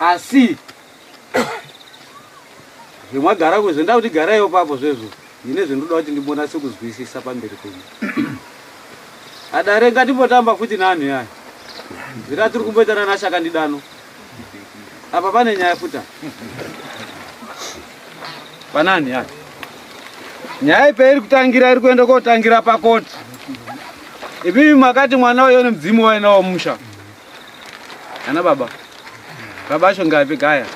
Asi zvemwagara kuzvo nda kuti garaiwo papo zvezvo ndine zvendinoda kuti ndimbonatse kuzwisisa pamberi penyu. Adare ngatimbotamba futi naanhu yaya. Zvira tiri kumboita nana shakandidano. Apa pane nyaya futa. Panani yaya. Nyaya ipe iri kutangira iri kuenda kotangira pakoti. Imimi makati mwana uyo nemudzimu wainawo musha. Ana baba. Baba acho ngapi gaya.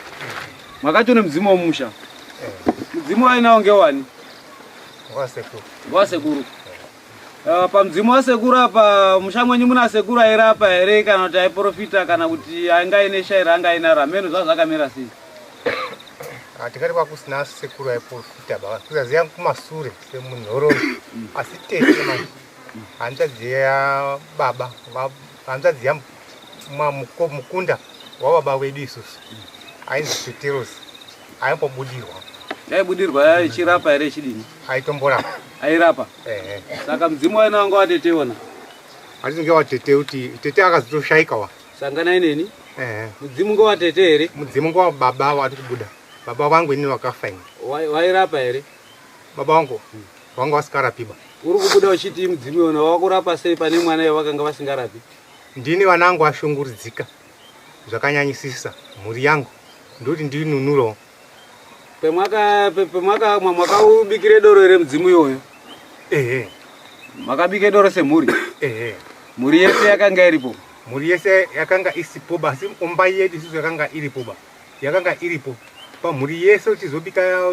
Makati une mudzimu womusha. Mudzimu wainawo ngewani? Wasekuru. Wasekuru. Pamudzimu wasekuru apa musha mwenyu muna sekuru airapa here kana kuti aiprofita kana kuti anga aine shaira anga ainaro hameno zvava zvakamira sei? Hatingati kwakusina sekuru aiprofita baba kusaziva kumasure semunhororo asi tete manje hanzvadzi yababa hanzvadzi yamukunda wababa wedu isusu ainzi Peterosi aimbobudirwa. Yaibudirwa ichirapa here ichidini? Aitomborapa. Airapa? Ehe. Saka mudzimu waina wanga watete wona? Handiti ngewatete kuti tete akazotoshaika wa. Sanganai neni? Ehe. Mudzimu ngewatete here? Mudzimu ngewababa wati kubuda. Baba vangu ini vakafa ini. Wairapa here? Baba vangu vanga vasikarapiba. Uri kubuda uchiti mudzimu iwona wakurapa sei pane mwana iwe vakanga vasingarapi? Ndini vanangu vashungurudzika zvakanyanyisisa mhuri yangu ndoti ndinunurawo. Pemwaka pemwaka mwakaubikire doro here mudzimu iwoyo? Ehe. Makabike doro semhuri? Ehe. Mhuri yese yakanga iripo? Mhuri yese yakanga isipo ba, asi omba yedu isusu yakanga iripo ba. Yakanga iripo pamhuri yese tizobika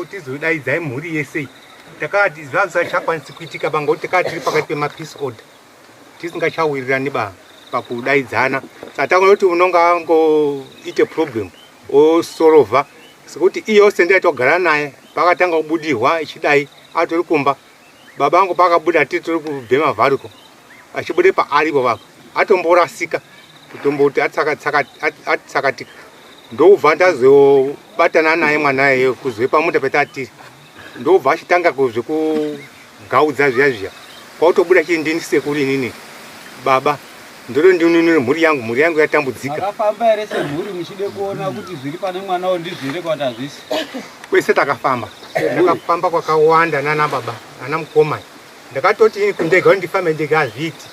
tizodaidzai mhuri yese. Takati zvazvisachakwanisi kuitika ba ngokuti takati tiri pakati pema peace order. Tisingachawirirani ba pakudaidzana. Saka takuona kuti unonga angoite problem osolova sekuti iye ose ndiye togara naye pakatanga kubudirwa ichidai atori kumba baba angu pakabuda tiri tiri kubhema vhariko achibude paaripo vapa atomborasika kutomboti atsakatika ndobva ndazobatana naye mwana iye kuzoipa munda petatiri ndobva achitanga zvekugaudza zviya zviya kwautobuda chii ndini sekuru inini baba ndoto ndinunure mhuri yangu mhuri yangu yatambudzika. Makafamba here semhuri muchide kuona kuti zviri pane mwana uyu ndizvo here kana kuti hazvisi? Kwese takafamba, takafamba kwakawanda nana baba nana mukoma. Ndakatoti ini kundega kuti ndifambe ndega hazviiti,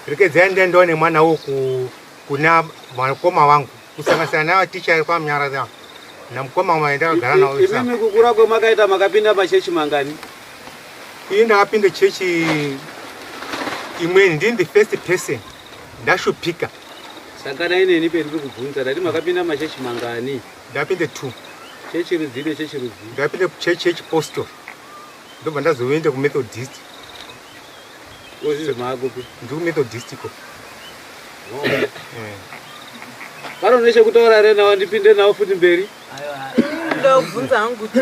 rekedzai ndiendewo nemwana uyu kuna mukoma wangu kusanganisira navaticha ari kwaMunyaradzi namukoma wangu ndakagara nawo. Imimi kukura kwemakaita makapinda machechi mangani? Ini ndakapinda chechi imweni, ndini the first person ndashupika. Sanganai neni pendiri kubvunza, ndati makapinda machechi mangani? Ndapinda 2. Chechi rudzii nechechi rudzii? Ndapinda chechi yechipostori ndobva ndazoenda kuMethodist. Ozvizvi maakupi? Ndiri kuMethodist iko. Oh. Pano nechekutaura here nawo ndipinde nawo futi mberi? Ndoda kubvunza hangu kuti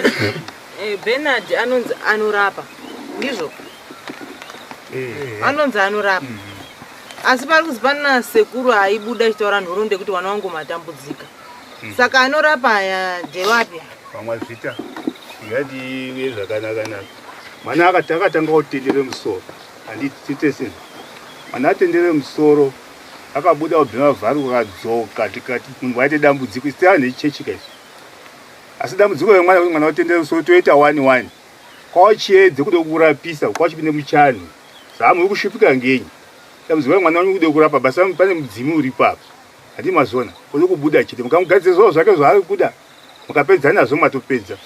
Bernard anonzi anorapa ndizvo? Anonzi anorapa asi pari kuzi pana sekuru aibuda achitaura nhoroondo yekuti vana vangu matambudzika saka anorapa aya ndevapi? Pamwe zvita ngative zvakanaka naka. Mwana akati akatanga kutendere musoro handiti titese mwana atendere musoro akabuda kubva mavharu akadzoka tikati munhu waite dambudziko isu tava nechechi ka isu asi dambudziko remwana kuti mwana utendere musoro toita one one kwachiedze kude kurapisa kwachipinde muchani saka muri kushupika ngenyi dambudziko remwana wenyu kude kurapa basa pane mudzimu uripo apa handii mazona uri kubuda chete mukamugadzira zvavo zvake zvaari kuda mukapedza nazvo matopedza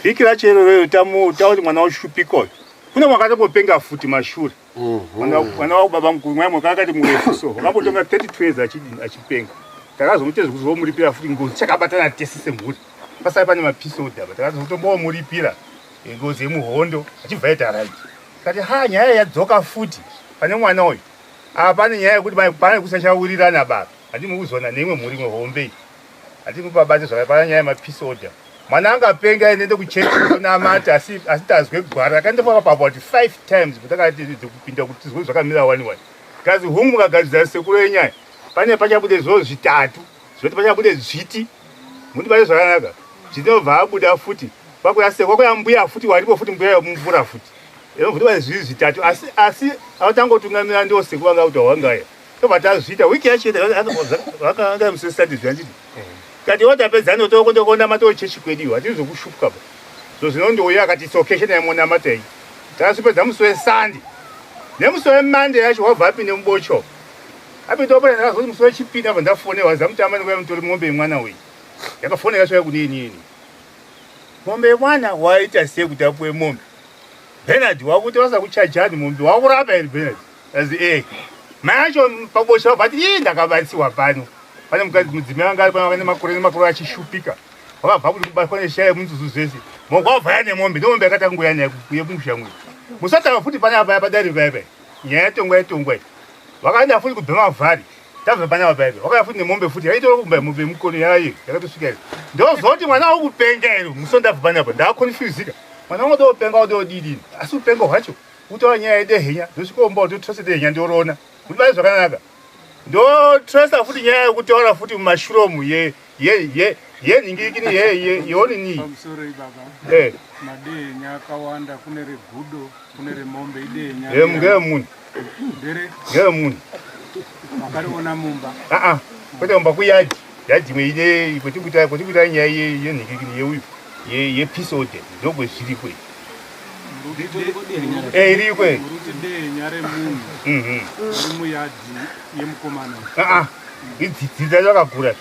vhiki racho iroro tamuta kuti mwana ushupika uyu kune mwakatopopenga futi mashure mwana wako baba mukuru mwana mwaka akati murefu so wakambotonga 32 years achidini achipenga takazomutezva kuzomuripira futi ngozi chakabatana tese semhuri pasai pane mapeace order apa takazotombomuripira ngozi yemuhondo achibva aita right kati ha nyaya yadzoka futi pane mwana uyu apa pane nyaya yekuti pane kusachawirirana baba handimwe kuzona neimwe mhuri imwe hombe iyi handimwe pabate zvaka pane nyaya yemapeace order mwana angapenga ende kuchechi kunamata asi asi tazwe gwara akandofaka pa about 5 times kuti akati kupinda kuti tizwe zvakamira wani wani kazi hungu mukagadzira sekuru yenyaya pane pachabude zvo zvitatu zvoti pachabude dzviti muti pane zvakanaka zvinobva abuda futi kwakuya sekuru kwakuya mbuya futi waripo futi mbuya yomumvura futi inobva pane zviri zvitatu asi asi avatangotungamira ndiwo sekuru vanga kuti wangaya tobva tazviita wiki yacho vakanga musesandi zvandidi. Kati watapedza ndotokondokonda chechi kwedu hatizokushupuka pa. So zvinondouya akati it's okay chenai monamata iyi. Takasipedza musi weSunday. Nemusi weMonday yacho wabva apinde mubocho. Apinda opera ndakazoti musi wechipiri abva ndafonerwa zamutamba ndikuya mutori mombe yemwana uyu. Yakafonera yacho kune ini ini. Mombe yemwana waita sei kuti apuwe mombe? Bernard wakuti vasakuchajani mombe wakurapa here Bernard? Azi eh. Mai acho pabosha vati ii ndakabatsiwa pano. Pane mukadzi mudzimai wanga ari pano makore nemakore achishupika. Wakabva kuti kubatwa neshaya yemunzuzu zvese. Moko wabva nemombe, nemombe yakatanga kuuya nayo yemusha mwe. Musataura futi pana apa padare paya paya. Nyaya yatongwa yatongwa iyi. Vakaenda futi kubva mavhari. Tabva pana apa paya. Wakauya futi nemombe futi. Yaitora kumba mombe yemukono yayo yakatosvika here. Ndozoti mwana ukupenga here. Musondabva pana apa. Ndakonfusika. Mwana wangu ndopenga ndodidini. Asi upengo hwacho kutaura nyaya yedehenya ndosvika kumba kuti trust dehenya ndorona. Kuti zvakanaka. Ndotresta futi nyaya yekutaura futi mumashure umu ye ye ye yenhingirikini ye ye yeonini. Pamusoro ibaba. Madehenya akawanda, kune regudo, kune remombe, idehenya. Ngeyemunhu. Ndere Ngeyemunhu. Makariona mumba? Aa, kwete kumba, kuyadhi. Yadhi imwe ine kwetikuita nyaya yenhingirikini yeuyu yepeace order ndokwezviriko iyi. Iriko. Muruti dehenya remunhu riri muyadhi yemukomana? Aa, idzidzidza zvakakura,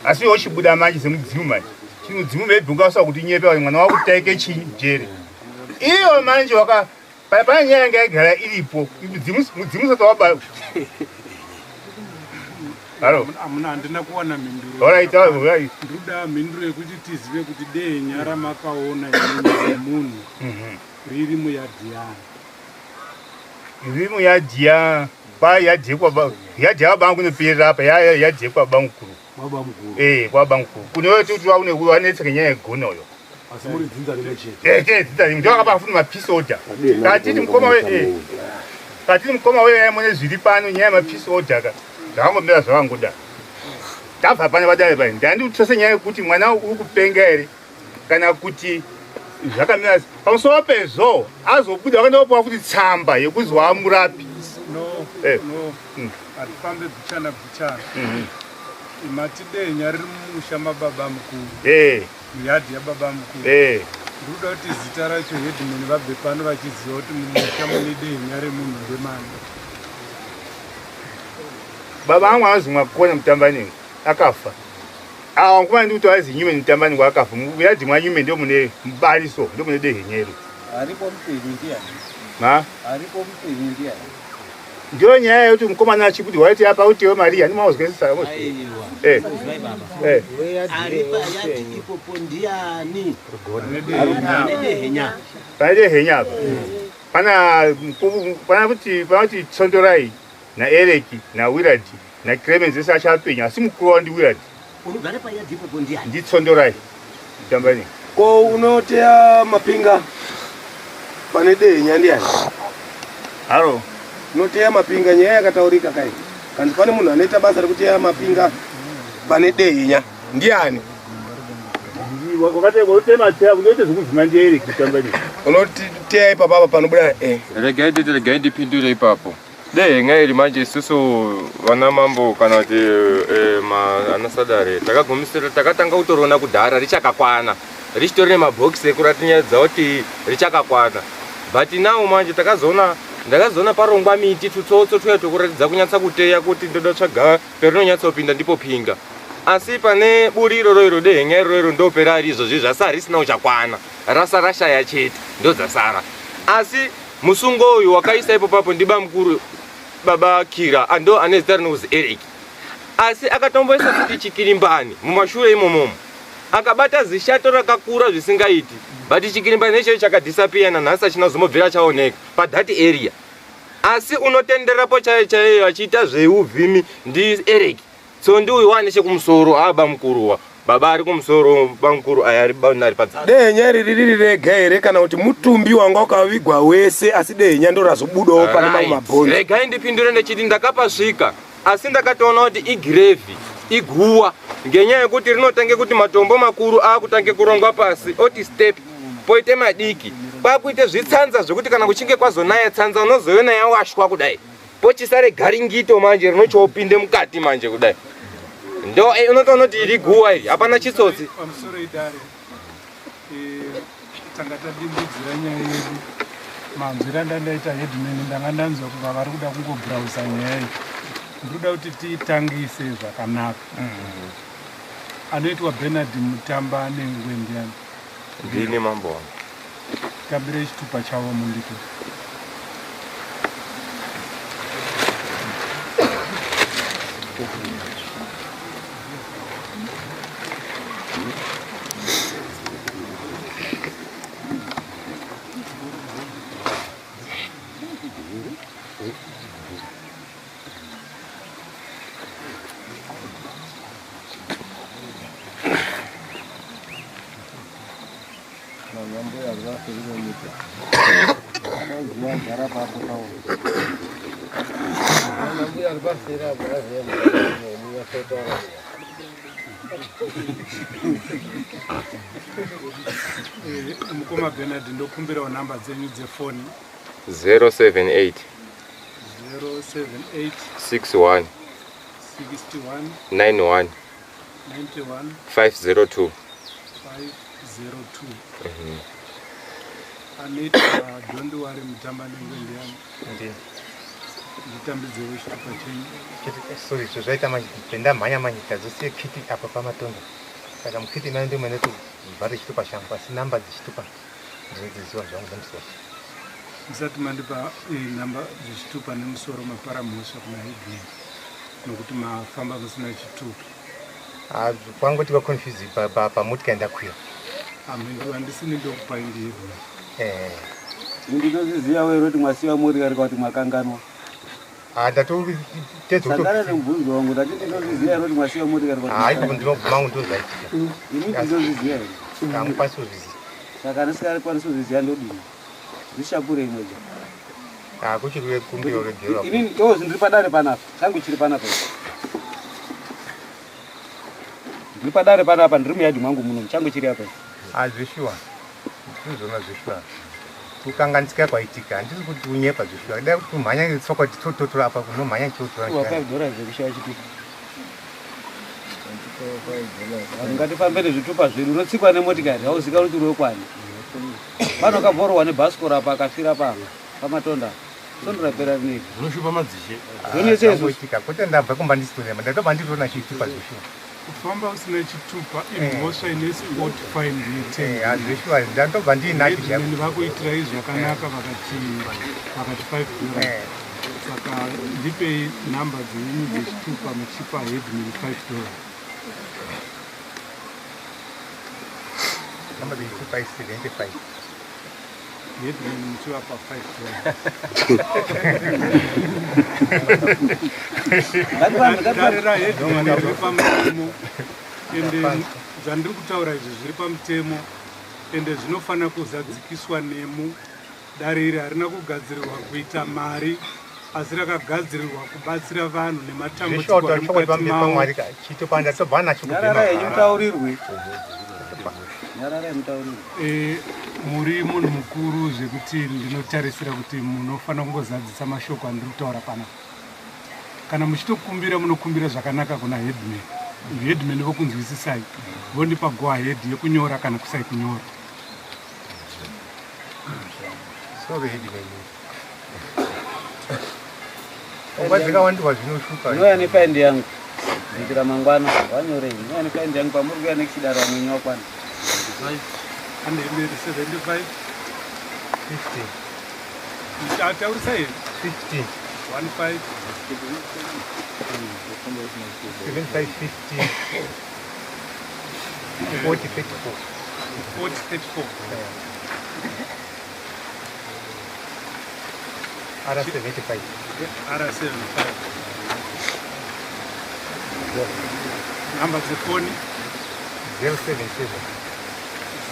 asi iwe uchibuda manje semudzimu manje chimudzimu maybe ungausa kuti nyepe kuti mwana wakutaike chinyi jere iyo manje waka pane nyaya yanga yagara iripo mudzimu mudzimu usati waba. Halo. Amuna, handina kuwana mhinduro. Alright, alright. Ndinoda mhinduro yekuti tizive kuti dehenya ramakaona inini semunhu riri muyadhi yani. Riri muyadhi ya pa yadhi yekwa yadhi yababangu inoperera apa yadhi yekwabamukuru. Kwabamukuru. Kwabamukuru kunoti kuti waune wanetseke nyaya yegona uyo. Asi muri dzinza rimwe chete? Eh, dzinza rimwe. Ndokapa futi mapeace order. Katiti mukoma we katiti mukoma we mune zviri pano nyaya yemapeace order ka zvakangomira zvakangoda. Tabva pane padare pai ndandikutrese nyaya yekuti mwana uri kupenga here kana kuti zvakamira. Pamusoro pezvo azobuda vakandopuwa futi tsamba yekuzi waamurapi. No. No, hatifambe bhichana bhichana. Mati dehenya riri mumusha mababa mukuru, muyadhi yababa mukuru. Ndikuda kuti zita racho headman vabve pano vachiziva kuti mumusha mune dehenya remunhu ndemani. Baba vangu anozi Mwakona Mutambanengo akafa. Awa mukoma ndikuti aizi Nyume Mutambanengo akafa. Muyadhi mwaNyume ndo mune mubariso, ndo mune dehenyero. Aripo mupenyu ndiani? Ma? Aripo mupenyu ndiani? Ndiyo nyaya yekuti mukomana achikuti waiti apa utiwe mari yani mauzwisisa. Aiwa. Eh. Baba. Eh. Ari payadhi ipopo ndiani? Ane dehenya. Pane dehenya apa pana pana kuti pana kuti Tsondorai naEreki naWiradi naClemens ese achapenya, asi mukuru wavo ndiWiradi. Unogara payadhi ipopo ndiani? NdiTsondorai Mutambanengo. Ko unoteya mapinga pane dehenya ndiani? Halo. Unoteya mapinga, nyaya yakataurika kai kanzi pane munhu anoita basa rekuteya mapinga pane dehenya ndiani? Wakatema teya unoite zvekuvhima ndiEreki Mutambanengo. Unoteya ipapapa panobuda Regai nditi, regai ndipindure ipapo. Dehenya iri manje isusu vana mambo kana kuti anasadare takagumisira takatanga kutoriona kudhara richakakwana, richitori nemabhokisi ekuratinyadza kuti richakakwana. But now manje takazoona, ndakazoona parongwa miti, tutsotso tuya twekuratidza kunyatsa kuteya kuti ndoda tsvaga perinonyatsopinda ndipo pinga. Asi pane buri iroro iro, dehenya iroro iro ndoperari izvozvi zvasara risina kuchakwana, rasa rashaya chete ndodzasara. Asi musungo uyu wakaisa ipo papo ndibamukuru baba Kira ando ane zita rinokuzi Eric. Asi akatomboisa futi chikirimbani mumashure imomomo, akabata zishato rakakura zvisingaiti, but chikirimbani ichocho chakadisappear nanhasi achina kuzombobvira chaoneka pathat area. Asi unotenderapo chaiyo chaiyo achiita zveuvhimi ndiEric Tsondi uyu wane chekumusoro aba mukuruwa baba ari kumusoro, bamukuru aya ari ari padzasi. Dehenya iri riri rega here kana kuti mutumbi wanga wakavigwa wese, asi dehenya ndo razobudawo pane mamwe mabhonzo? Regai ndipindure ndechiti ndakapasvika, asi ndakatoona kuti igrave, iguwa, ngenyaya yekuti rinotange kuti matombo makuru akutange kurongwa pasi oti step, poite madiki, kwakuite zvitsanza zvekuti kana kuchinge kwazonaya tsanza unozoiona yawashwa kudai, pochisare garingito manje rinochopinde mukati manje kudai. Ndo unotoona kuti iri guwa iri, hapana chitsotsi. Pamusoro idare, tanga tadimbudzira nyaya yedu. Manzwira ndandaita headman, ndanga ndanzwa kuva vari kuda kungobhurausa nyaya iyi. Ndinoda kuti tiitangise zvakanaka. Anoitwa Bernard Mutamba Nengwe ndiani? Ndini mambo wangu. Tambire chitupa chavo mundipe. Mukoma Bernard, ndokumbirawo nhamba dzenyu dzefoni. 078 078 61 61 91 91 502. 502. Anoitwa Dondiwari Mutamba Nengwe ndiani? Ndini. Nditambidzewo chitupa chenyu. Sorry, izvo zvaita manje ndamhanya manje tazosiye kiti apa pamatondo. Saka mukiti nayo ndio mene tuvhare chitupa changu, asi namba dzechitupa ndinodziziva zvangu nemusoro. Musati mandipa nhamba dzechitupa nemusoro, mapara mhosva kuna headman nokuti mafamba musina chitupa. Kwangoti vaconfuse pamotika yandakwira. Amhindu handisini ndokupai, ndi headman. Ndinozviziva wero kuti mwasiya motikari kuti mwakanganwa. Ndatotedza. Sangana nemubvunzo wangu, ndati ndinozviziva here kuti mwasiya motikari? Ipapo ndinobvuma wangu, ndozvaitika. Ini ndinozviziva here? Hamukwanisi kuzviziva. Saka ndisikakwanisi kuzviziva ndodini? Zvishapure imweja. Kuchiri kumbiro regerwa. Inini tozi ndiri padare panapa, changu chiri panapa, ndiri padare panapa, ndiri muyadhi mwangu muno, changu chiri apa. Zveshuwa, ndinozviona zveshuwa, kukanganisika kwaitika, handisi kuti unyepa. Zveshuwa, dai kuti kumhanya netsoka titotora apa, kunomhanya $5 chiotora. Dzekushaya chitupa. Vanhu ngatifambe nezvitupa zvedu. Unotsikwa nemotikari, hauzikani kuti uri wekwani. Pano kabhorwa nebhasikoro apa, akafira papa pamatonda, sondo rapera rineri. Zvinoshupa madzishe. Zvonetsa izvozvo. Itika kwete, ndabva kumba ndisitorema, ndatobva nditoona chitupa zveshuwa. Kufamba usina chitupa imhosva ine spot fine ye10. Zveshuwa, ndatobva ndiinacho chaiko. Headman vakuitirai zvakanaka, vakati $5. Saka ndipei nhamba dzenyu dzechitupa muchipa headman $5. Namba dzechitupa i75. Headman muchivapa $5. Ngatifambe, ngatifambe. Dare raheadman riri pamutemo, ende zvandiri kutaura izvi zviri pamutemo, ende zvinofanira kuzadzikiswa nemu. Dare iri harina kugadzirirwa kuita mari, asi rakagadzirirwa kubatsira vanhu Zveshuwa, nematambudziko kutaura ari chokwadi, mukati pamberi mavo. pamwari ka chitupa ndatobva nacho. Nyararai henyu Kubhema. mutaurirwe, nyararai mutaurirwe. Muri munhu mukuru zvekuti ndinotarisira kuti munofanira kungozadzisa mashoko andiri kutaura panapa. Kana muchitokumbira, munokumbira zvakanaka kuna headman. Headman vokunzwisisai, vondipa go ahead yekunyora kana kusai kunyora. Sorry headman, pfungwa dzakawandirwa, zvinoshupa. Ndinouya nefaindi yangu kuitira mangwana, wanyorei. Ndinouya nefaindi yangu pamuri kuuya nekuchidaro, vamwenyu wakwana. Andemberi 75. 15. Taurisa here? 15. 15. 75 15 40 34. 40 34. R75. R75. Nhamba dzefoni? 077.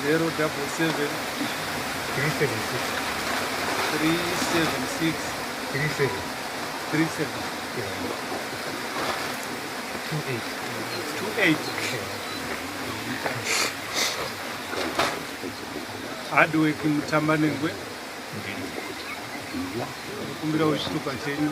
077. 376. 376. 37. 37. 28. 28. Hardwork Mutamba Nengwe, kumbirawo chitupa chenyu.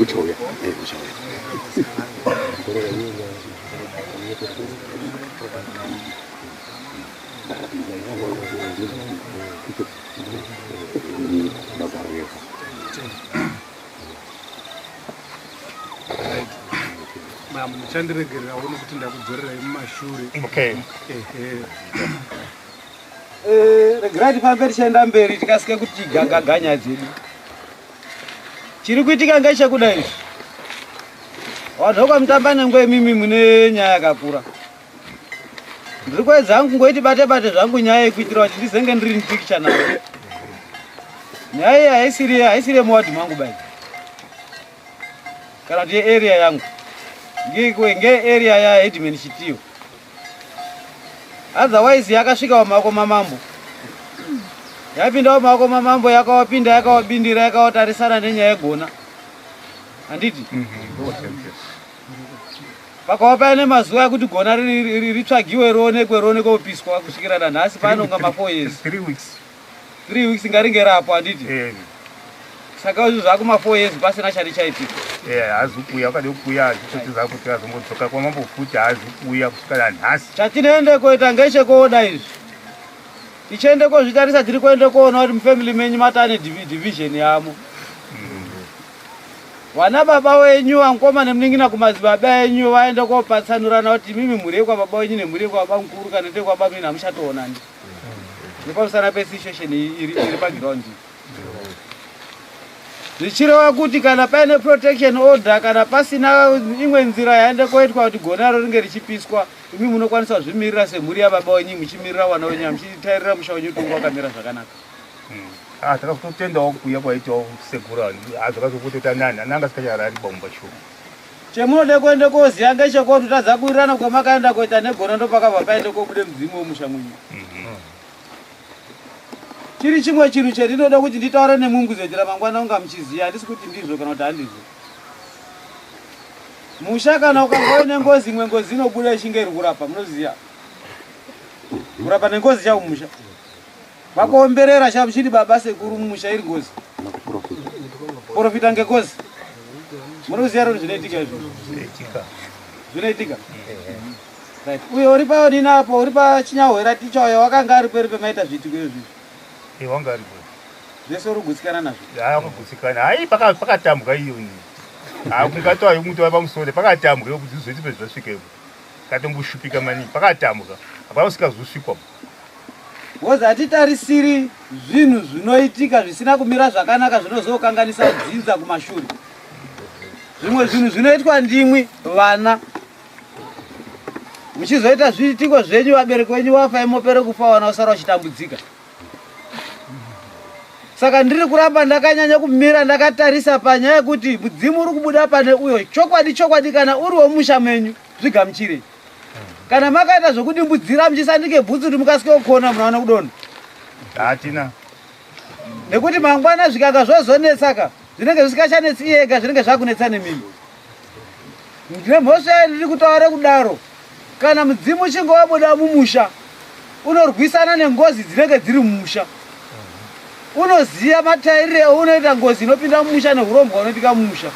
Uchauya, uchauya. Muchandiregererawo nokuti ndakudzorerai mumashure. Okay. Ehe. Regerai tifambe tichienda mberi tikasike kuti gagaganya dzedu. Chiri kuitika ngechekuda izvi. Vanhu vekwaMutambanengwe imimi mune nyaya yakakura. Ndiri kuedza hangu kungoiti bate bate zvangu nyaya yekuitira kuti ndizenge ndiri mupikicha nayo. Nyaya iyi haisiri haisiri yemuwadhi mangu bai. Kana kuti yearea yangu. Nge area ya headman Chitiyo. Otherwise yakasvika mumaoko mamambo. Yapinda mumaoko mamambo yakawapinda yakawabindira yakawatarisana nenyaya yegona. Handiti? Pakava paine mazuva ekuti gona ritsvagiwe rionekwe rionekwe kupiswa kusvikira nanhasi panonga ma 4 years. 3 weeks. 3 weeks ngaringe rapo handiti? Saka izvo zvakuma 4 years pasina chati chaitika. Haazi kuuya, wakade kuuya hazvitoti kuti azombodzoka kwamambo futi haazi kuuya kusvika nanhasi. Chatinoende koita ngechekooda izvi. Tichiende kozvitarisa tiri kuende koona kuti mufamily menyu matane division yamo. Vana baba wenyu vangoma nemunin'ina kumadzibaba enyu vaende kopatsanurana kuti imimi mhuri yekwababa wenyu nemhuri yekwababa mukuru kana yekwababa munini hamuchatoonani. Nepamusana pesituation iri pagiraundi. Zvichireva kuti kana paine protection order kana pasina imwe nzira yaende koitwa kuti gonaro ringe richipiswa, imi munokwanisa kuzvimirira semhuri yababa wenyu muchimirira vana wenyu muchitairira musha wenyu kuti unge wakamira zvakanaka. Takazotendawo kuuya kwaitawo sekuru zvakazopotota nani ananga asikacharari bomba shuwa. Chemunode kuende koziya ngechekuti tadza kuwirirana kwamakaenda koita negona ndopakabva paende kobude mudzimu wemusha mwenyu. Chiri chimwe chinhu chendinoda kuti nditaure nemwi kuzoitira mangwana unga muchiziya, handisi kuti ndizvo kana kuti handizvo. Musha kana ukanga uine ngozi, imwe ngozi inobuda ichinge iri kurapa, munoziya. Kurapa nengozi chavo mumusha. Vakuomberera chavo chiri baba sekuru mumusha iri ngozi. Profita ngegozi. Munoziya kuti zvinoitika izvo? Zvinoitika. Zvinoitika. Right. Uyo uri paonini apo uri pachinyahwera ticha uyo wakanga ari peri pemaita zviitiko izvi. Wanga aripo. Zvese uri kugutsikana nazvo. Hayi wakagutsikana. Hayi pakatambwa iyo. Hakungatwa yomuti pamusoro pakatambwa kuti zvizoiti pezvasvikepo. Katomboshupika maningi pakatambwa. Hapana usingazosvikwa. Because hatitarisiri zvinhu zvinoitika zvisina kumira zvakanaka zvinozokanganisa dzinza kumashure. Zvimwe zvinhu zvinoitwa ndimwi vana. Muchizoita zviitiko zvenyu vabereki venyu vafa imopere kufa vana vasara vachitambudzika. Saka ndiri kuramba ndakanyanya kumira ndakatarisa panyaya yekuti mudzimu uri kubuda pane uyo chokwadi chokwadi kana uri wemusha menyu zvigamuchirei. Kana makaita zvekudimbudzira muchisandike bhutsu kuti mukasike kukona munowana kudonha. Hatina. Nekuti mangwana zvikanga zvozonetsaka zvinenge zvisikachanetsi iye ega zvinenge zvakunetsa nemimi. Ndine mhosva ndiri kutaura kudaro. Kana mudzimu uchinge wabuda mumusha unorwisana nengozi dzinenge dziri mumusha. Unoziya matairire aunoita ngozi inopinda mumusha nehurombwa hunoitika mumusha.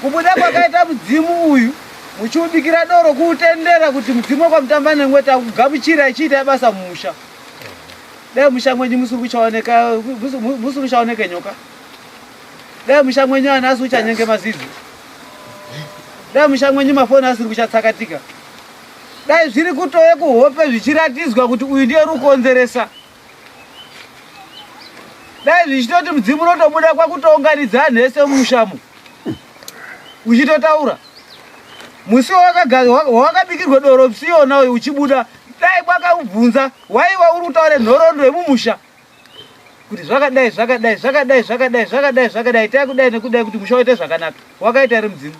Kubuda kwakaita mudzimu uyu muchiubikira doro kuutendera kuti mudzimu wekwaMutambanengwe takugamuchira ichiita basa mumusha. Dai musha mwenyu musiri kuchaoneka musiri kuchaoneke nyoka. Dai musha mwenyu ana asiri kuchanyenge mazizi. Dai musha mwenyu mafoni asiri kuchatsakatika. Dai zviri kutouya kuhope zvichiratidzwa kuti uyu ndiye rukonzeresa. Dai zvichitoti mudzimu unotobuda kwakutounganidza anhu ese mumushamo. Uchitotaura. Musi wawakabikirwa doro psiyona uyu uchibuda dai kwakabvunza waiwa uri kutaura nhoroondo yemumusha. Kuti zvakadai zvakadai zvakadai zvakadai zvakadai zvakadai itai kudai nekudai kuti musha uite zvakanaka. Wakaita here mudzimu?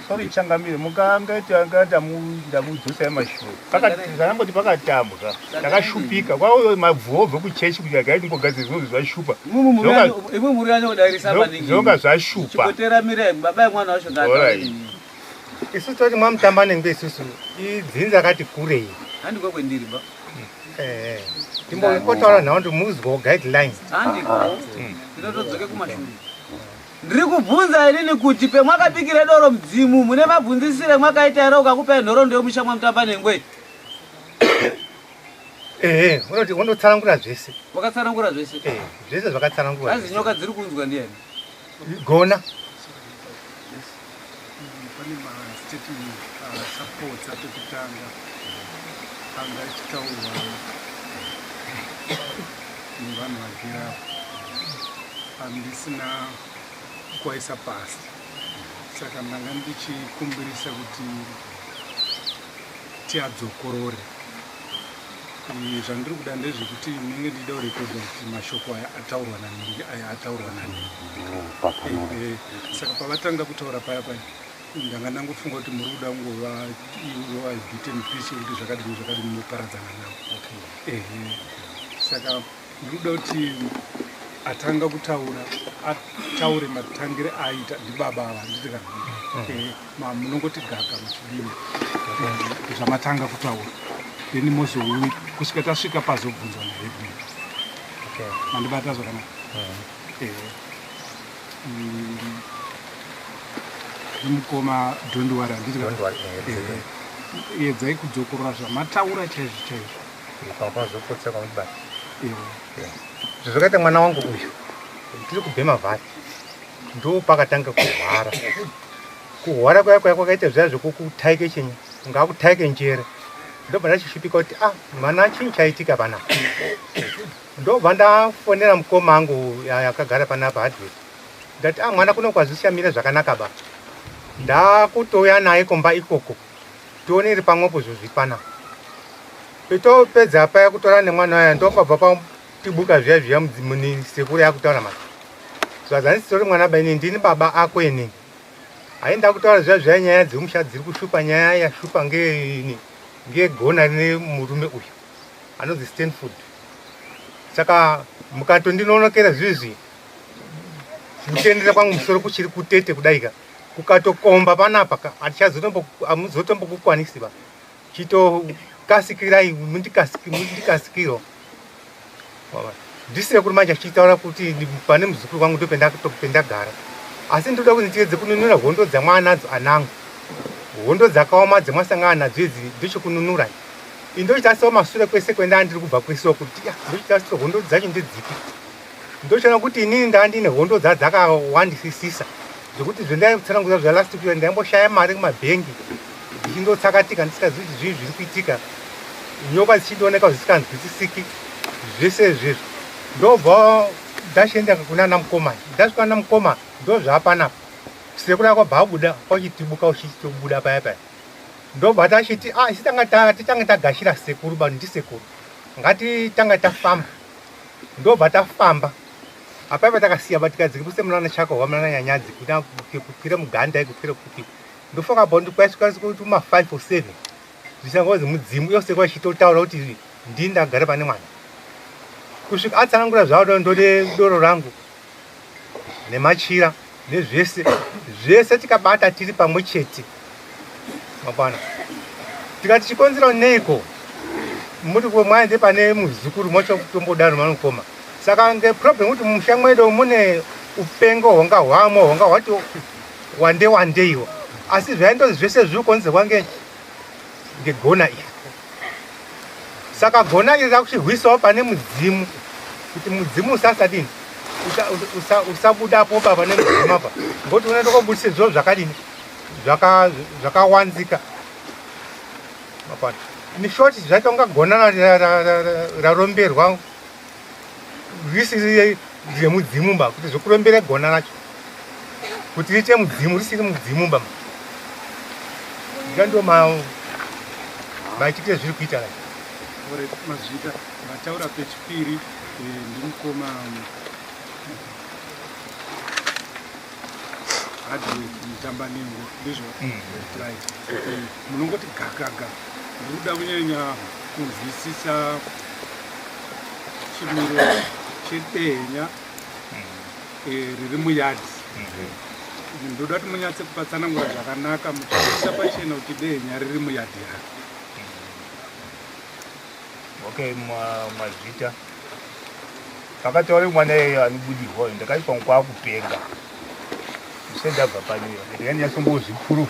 Sorry changamire mukangaita ndamudzosai mashure. Pakati pakatambwa takashupika kwauyo mabvuwo obve kuchechi kuti agai timbogadzira zvinonzi zvashupa. Imwe muri yanyo kudairisa maningi. Zvonga zvashupa. Chipotera mirai baba yemwana wacho ngaataure. Isu toti mwamutamba nengwe isusu idzinza rakati kurei. Handiko kwendiri ba. Eh. Timbotaura nhau ndi muzwa guidelines. Handiko. Tinotodzoke kumashure. Ndiri kubvunza inini kuti pemwakabikire doro mudzimu mune mabvunzisire mwakaita here ukakupai nhoroondo yemusha mwamutamba nengwe? Ehe, unoti unotsanangura zvese. Wakatsanangura zvese? Eh, zvese zvakatsanangurwa. Hanzi nyoka dziri kunzwa ndiyani? Gona. Pane mastatement achapotsa pekutanga anga achitaurwa nevanhu vagere apa andisina kuaisa pasi saka ndanga ndichikumbirisa kuti tiadzokorore. Zvandiri kuda ndezvekuti ndinenge ndichida kurekodha kuti mashoko aya ataurwa nanhingi aya ataurwa nanhingi. Saka pavatanga kutaura paya paya ndanga ndangofunga kuti muri kuda kungova bit and piece yekuti zvakadini zvakadini moparadzana navo. Ehe. Saka ndiri kuda kuti atanga kutaura ataure matangire aita ndibaba ava handiti kana munongoti gaga muchidini zvamatanga kutaura then mozouya kusvika tasvika pazobvunzwa naheadman. Mandibata zvakanaka? Ndimukoma don't worry handiti Don't worry, edzai kudzokorora zvamataura chaizvo chaizvo. Pazopotsa kwamubata. Zvakaita mwana wangu uyu tiri kubhema vhari ndo pakatanga kurwara. Kurwara kwaya kwaya kwakaita zviya zvekukutaike chinyi ungakutaike njere. Ndobva ndachishupika kuti ah mwana chinyi chaitika panapa. Ndobva ndafonera mukoma angu akagara panapa hardware. Ndati ah mwana kuno kwazvishamira zvakanaka ba. Ndakutouya naye kumba ikoko. Tionere pamwepo zvozvi panapa. Topedza paya kutora nemwana waya ndopabva patibuka zviya zviya muni sekuru yakutaura manje. Zvazanisi mwana ba ini ndini baba ako ini. Hayi ndakutaura zviya zviya nyaya dzemusha dziri kushupa nyaya yashupa ngeini ngegona rine murume uyu anonzi Stanford. Saka mukatondinonokera zvizvi kutendera kwangu musoro kuchiri kutete kudaika kukatokomba panapa amuzotombokukwanisi ba. Chitokasikirai mundikasikiro. Ndisekuru manje achitaura kuti pane muzukuru wangu ndopendagara. Asi ndoda kuti ndiedze kununura hondo dzamwanadzo anangu. Hondo dzakaoma dzemwasangana nadzo idzi ndochokununura. Ini ndochitarisawo mashure kwese kwenda ndiri kubva kwese kuti ndochitarisa hondo dzacho ndedzipi. Ndochiona kuti inini ndaa ndine hondo dzakawandisisisa. Zvekuti zvendaitsanangura zva last week ndaimboshaya mari kumabhengi. Ndichindotsakatika ndisingazivi kuti zvii zviri kuitika. Nyoka dzichindooneka zvisinganzwisisiki zvese izvezvi. Ndobva ndachienda kuna namukoma. Ndasvika namukoma ndozvaapanapa. Sekuru akabva abuda kwachitibuka uchitobuda paya paya. Ndobva tachiti ah isi tanga titange tagashira sekuru ba ndisekuru. Ngatitanga tafamba. Ndobva tafamba. Apa ipa takasiya batikadzika kuse munana chako wa munana nyanyadzi kuna kukwira muganda kukwira kupi. Ndofoka bondi kwaisvika kuti ma 5 or 7. Zvichangozi mudzimu yose kwachitotaura kuti ndini ndagara pane mwana. Kusvika atsanangura zvavo ndode doro rangu nemachira nezvese zvese tikabata tiri pamwe chete. Mapana. Tikati chikonzero neiko muri mwaende pane muzukuru mocho kutombodaro manokoma. Saka nge problem kuti mumusha mwedu mune upengo hwanga hwamo hwanga hwati wande wandeiwo. Asi zvaindozi zvese zviri kukonzerwa ngegona iri. Saka gona iri rakuchirwisawo pane mudzimu kuti mudzimu usasadini usabudapo pa pane mudzimu apa ngokuti unoenda kobudisa zviro zvakadini zvakawanzika. Mapana. In short zvaita kunga gona raromberwa risiri remudzimu ba kuti zvokurombera gona racho kuti riite mudzimu risiri mudzimu ba. Ndo maitikire zviri kuita Mazvita mataura pechipiri Ndimukoma Hardwork Mutambanengwe, ndizvo? Right. Munongoti gagaga. Ndikuda kunyanya kunzwisisa chimiro chedehenya riri muyadhi. Ndoda kuti munyatse kupatsanangura zvakanaka muchiisa pachena kuti dehenya riri muyadhi yake. Okay, mazvita. Pakataure mwana iyeyo anobudirwa uyo ndakaiswa kwakupenga. Ndisati ndabva pano iyo. Ndanga ndinyatsongozviproof.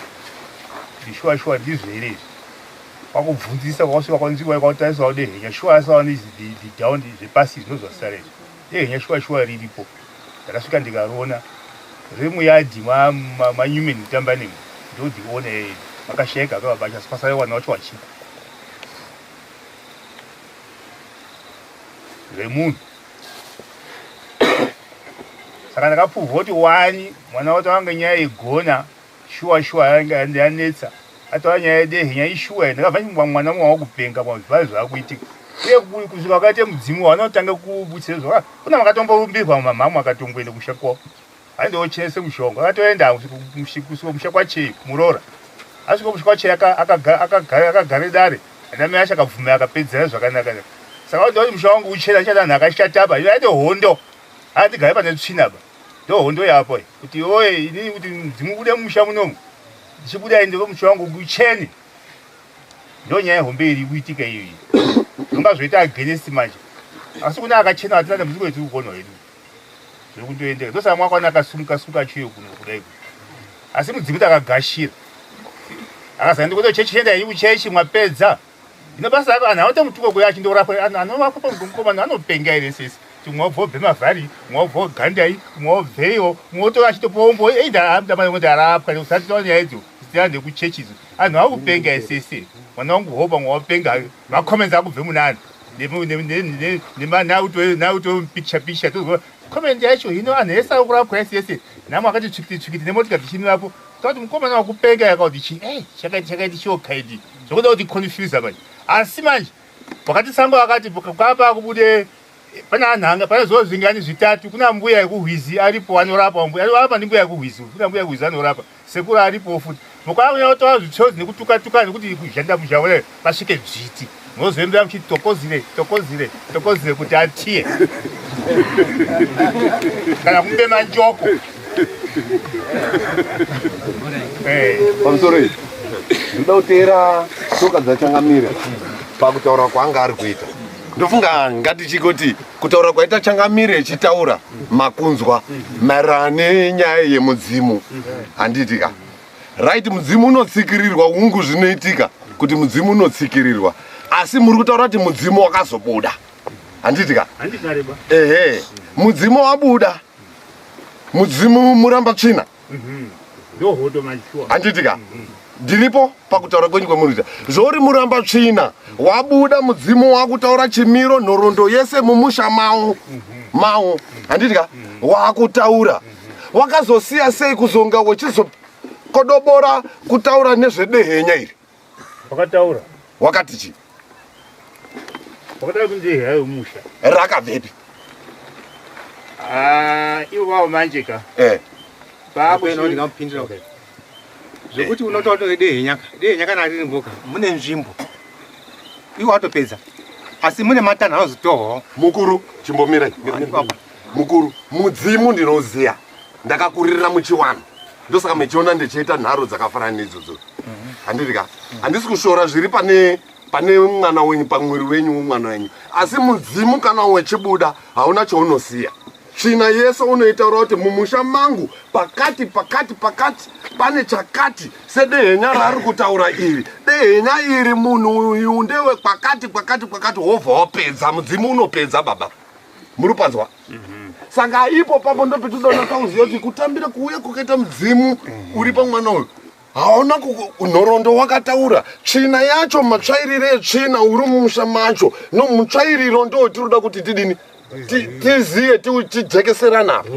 Kuti shuwa shuwa ndizvo here izvi. Kwakubvunzisa kwakasvika kwanzi kwakutarisawo dehenya shuwa asawa the down zvepasi zvinozvasara izvi. Dehenya shuwa shuwa riripo. Ndakasvika ndikariona riri muyadhi maNewman Mutambanengwe ndodhiona iyeyo. Akashaika akavabasha asi pasara wana wacho wachipo. Remunhu. Saka ndakapuvha kuti wani mwana wacho wanga nyaya yegona shuwa shuwa yanga yanetsa. Ataura nyaya yedehenya ishuwa ndakabva mwana mwana wakupenga pazvai zvakuitika. Uye kusvika kwakaita mudzimu wanotanga kubutsira zvoka. Kuna makatomborumbirwa mamhamu akatomboenda kusha kwavo. Aindochenese mushonga akatoenda kusvika musha kwaChei muroora. Asvika musha kwaChei akagare dare. Ana mai acho akabvuma akapedzera zvakanaka. Saka ndoti musha wangu uchena achada anhu akashatapa. Iyo aite hondo. Atigare pane tsvina ba. Ndo hondo yapo kuti oye inini kuti mudzimu ubude mumusha munomu. Ndichibuda ende musha wangu uchene. Ndo nyaya hombe iri kuitika iyo. Zvinonga zvoita against manje. Asi kune akachena hatina dambudziko retiri kuona hedu. Zviri kundoendeka. Ndosaka mwakaona akasumuka sumuka achiuya kuno kudai. Asi mudzimu takagashira. Akazani ndikuti chechi enda yenyu kuchechi mwapedza. Ino basa rako anhu anotomutuka kuya achindorapwa anhu anovakwa pamukomana anopenga here sisi. Kuti mwe wabva mavhari, mwe wabva gandai, mwe wabveiwo, mwe wotora achitopombo either amudamana kuti arapwa usati taona nyaya idzo dzira ndekuchechi idzo. Anhu akupenga esese. Mwana wangu hopa mwe wapenga macomments akubve munani. Nemauto picture picture tozwa comment yacho hino anhu ese akurapwa ese ese. Namo akati tsvikiti tsvikiti nemotika dzichimirapo. Tati mukomana wakupenga yakauti chi eh chakaiti chakaiti chiokaidi. Zvokuda kuti confuse manje. Asi manje wakati sango akati kwapa kubude pane anhanga pane zvo zvingani zvitatu kuna mbuya yekuhwizi aripo anorapa mbuya anorapa ndi mbuya yekuhwizi kuna mbuya yekuhwizi anorapa sekuru aripo futi mukwauya otora zvitsotsi nekutuka tuka nekuti kuzhanda muzhaure pasvike dzviti mozoembera muchiti tokozire tokozire tokozire kuti atiye kana kumbema njoko Pamusoro iyi ndoda kuteera tsoka dzachangamire pakutaura kwaanga ari kuita. Ndofunga ngatichikoti kutaura kwaita changamire echitaura makunzwa maererano nenyaya yemudzimu handiti ka right mudzimu unotsikirirwa hungu zvinoitika kuti mudzimu unotsikirirwa asi muri kutaura kuti mudzimu wakazobuda handiti ka ehe mudzimu wabuda mudzimu muramba tsvina handiti ka ndiripo pakutaura kwenyu kwemurikuita zvouri muramba tsvina wabuda mudzimu wakutaura chimiro nhoroondo yese mumusha mawo mawo handiti ka wakutaura wakazosiya sei kuzonga wechizokodobora kutaura nezvedehenya iri wakataura wakati chii wakataura kuti ndehenya yemusha rakabvepi Ah, ivo vavo manje ka eh ndingamupindira kudai zvekuti unotaura kuti dehenya ka dehenya kana riri mboka mune nzvimbo iwo watopedza asi mune matanho anozotorwawo mukuru chimbomirai mukuru mudzimu ndinoziya ndakakuririra muchiwanhu ndosaka mechiona ndichiita nharo dzakafanana neidzodzo handiti ka handisi kushora zviri pane pane mwana wenyu pamwiri wenyu womwana wenyu asi mudzimu kana wechibuda hauna chaunosiya tsvina yese unoitaura kuti mumusha mangu pakati pakati pakati pane chakati sedehenya raari kutaura iri dehenya iri munhu uyu ndewe kwakati kwakati kwakati wobva wapedza mudzimu unopedza baba muri panzwa saka ipo papo ndopetodaona kauziva kuti kutambira kuuya kwakaita mudzimu uri pamwana uyu hauna nhoroondo wakataura tsvina yacho matsvairiro etsvina uri mumusha macho no mutsvairiro ndo tinoda kuti tidini Tiziye tijekeserana apa.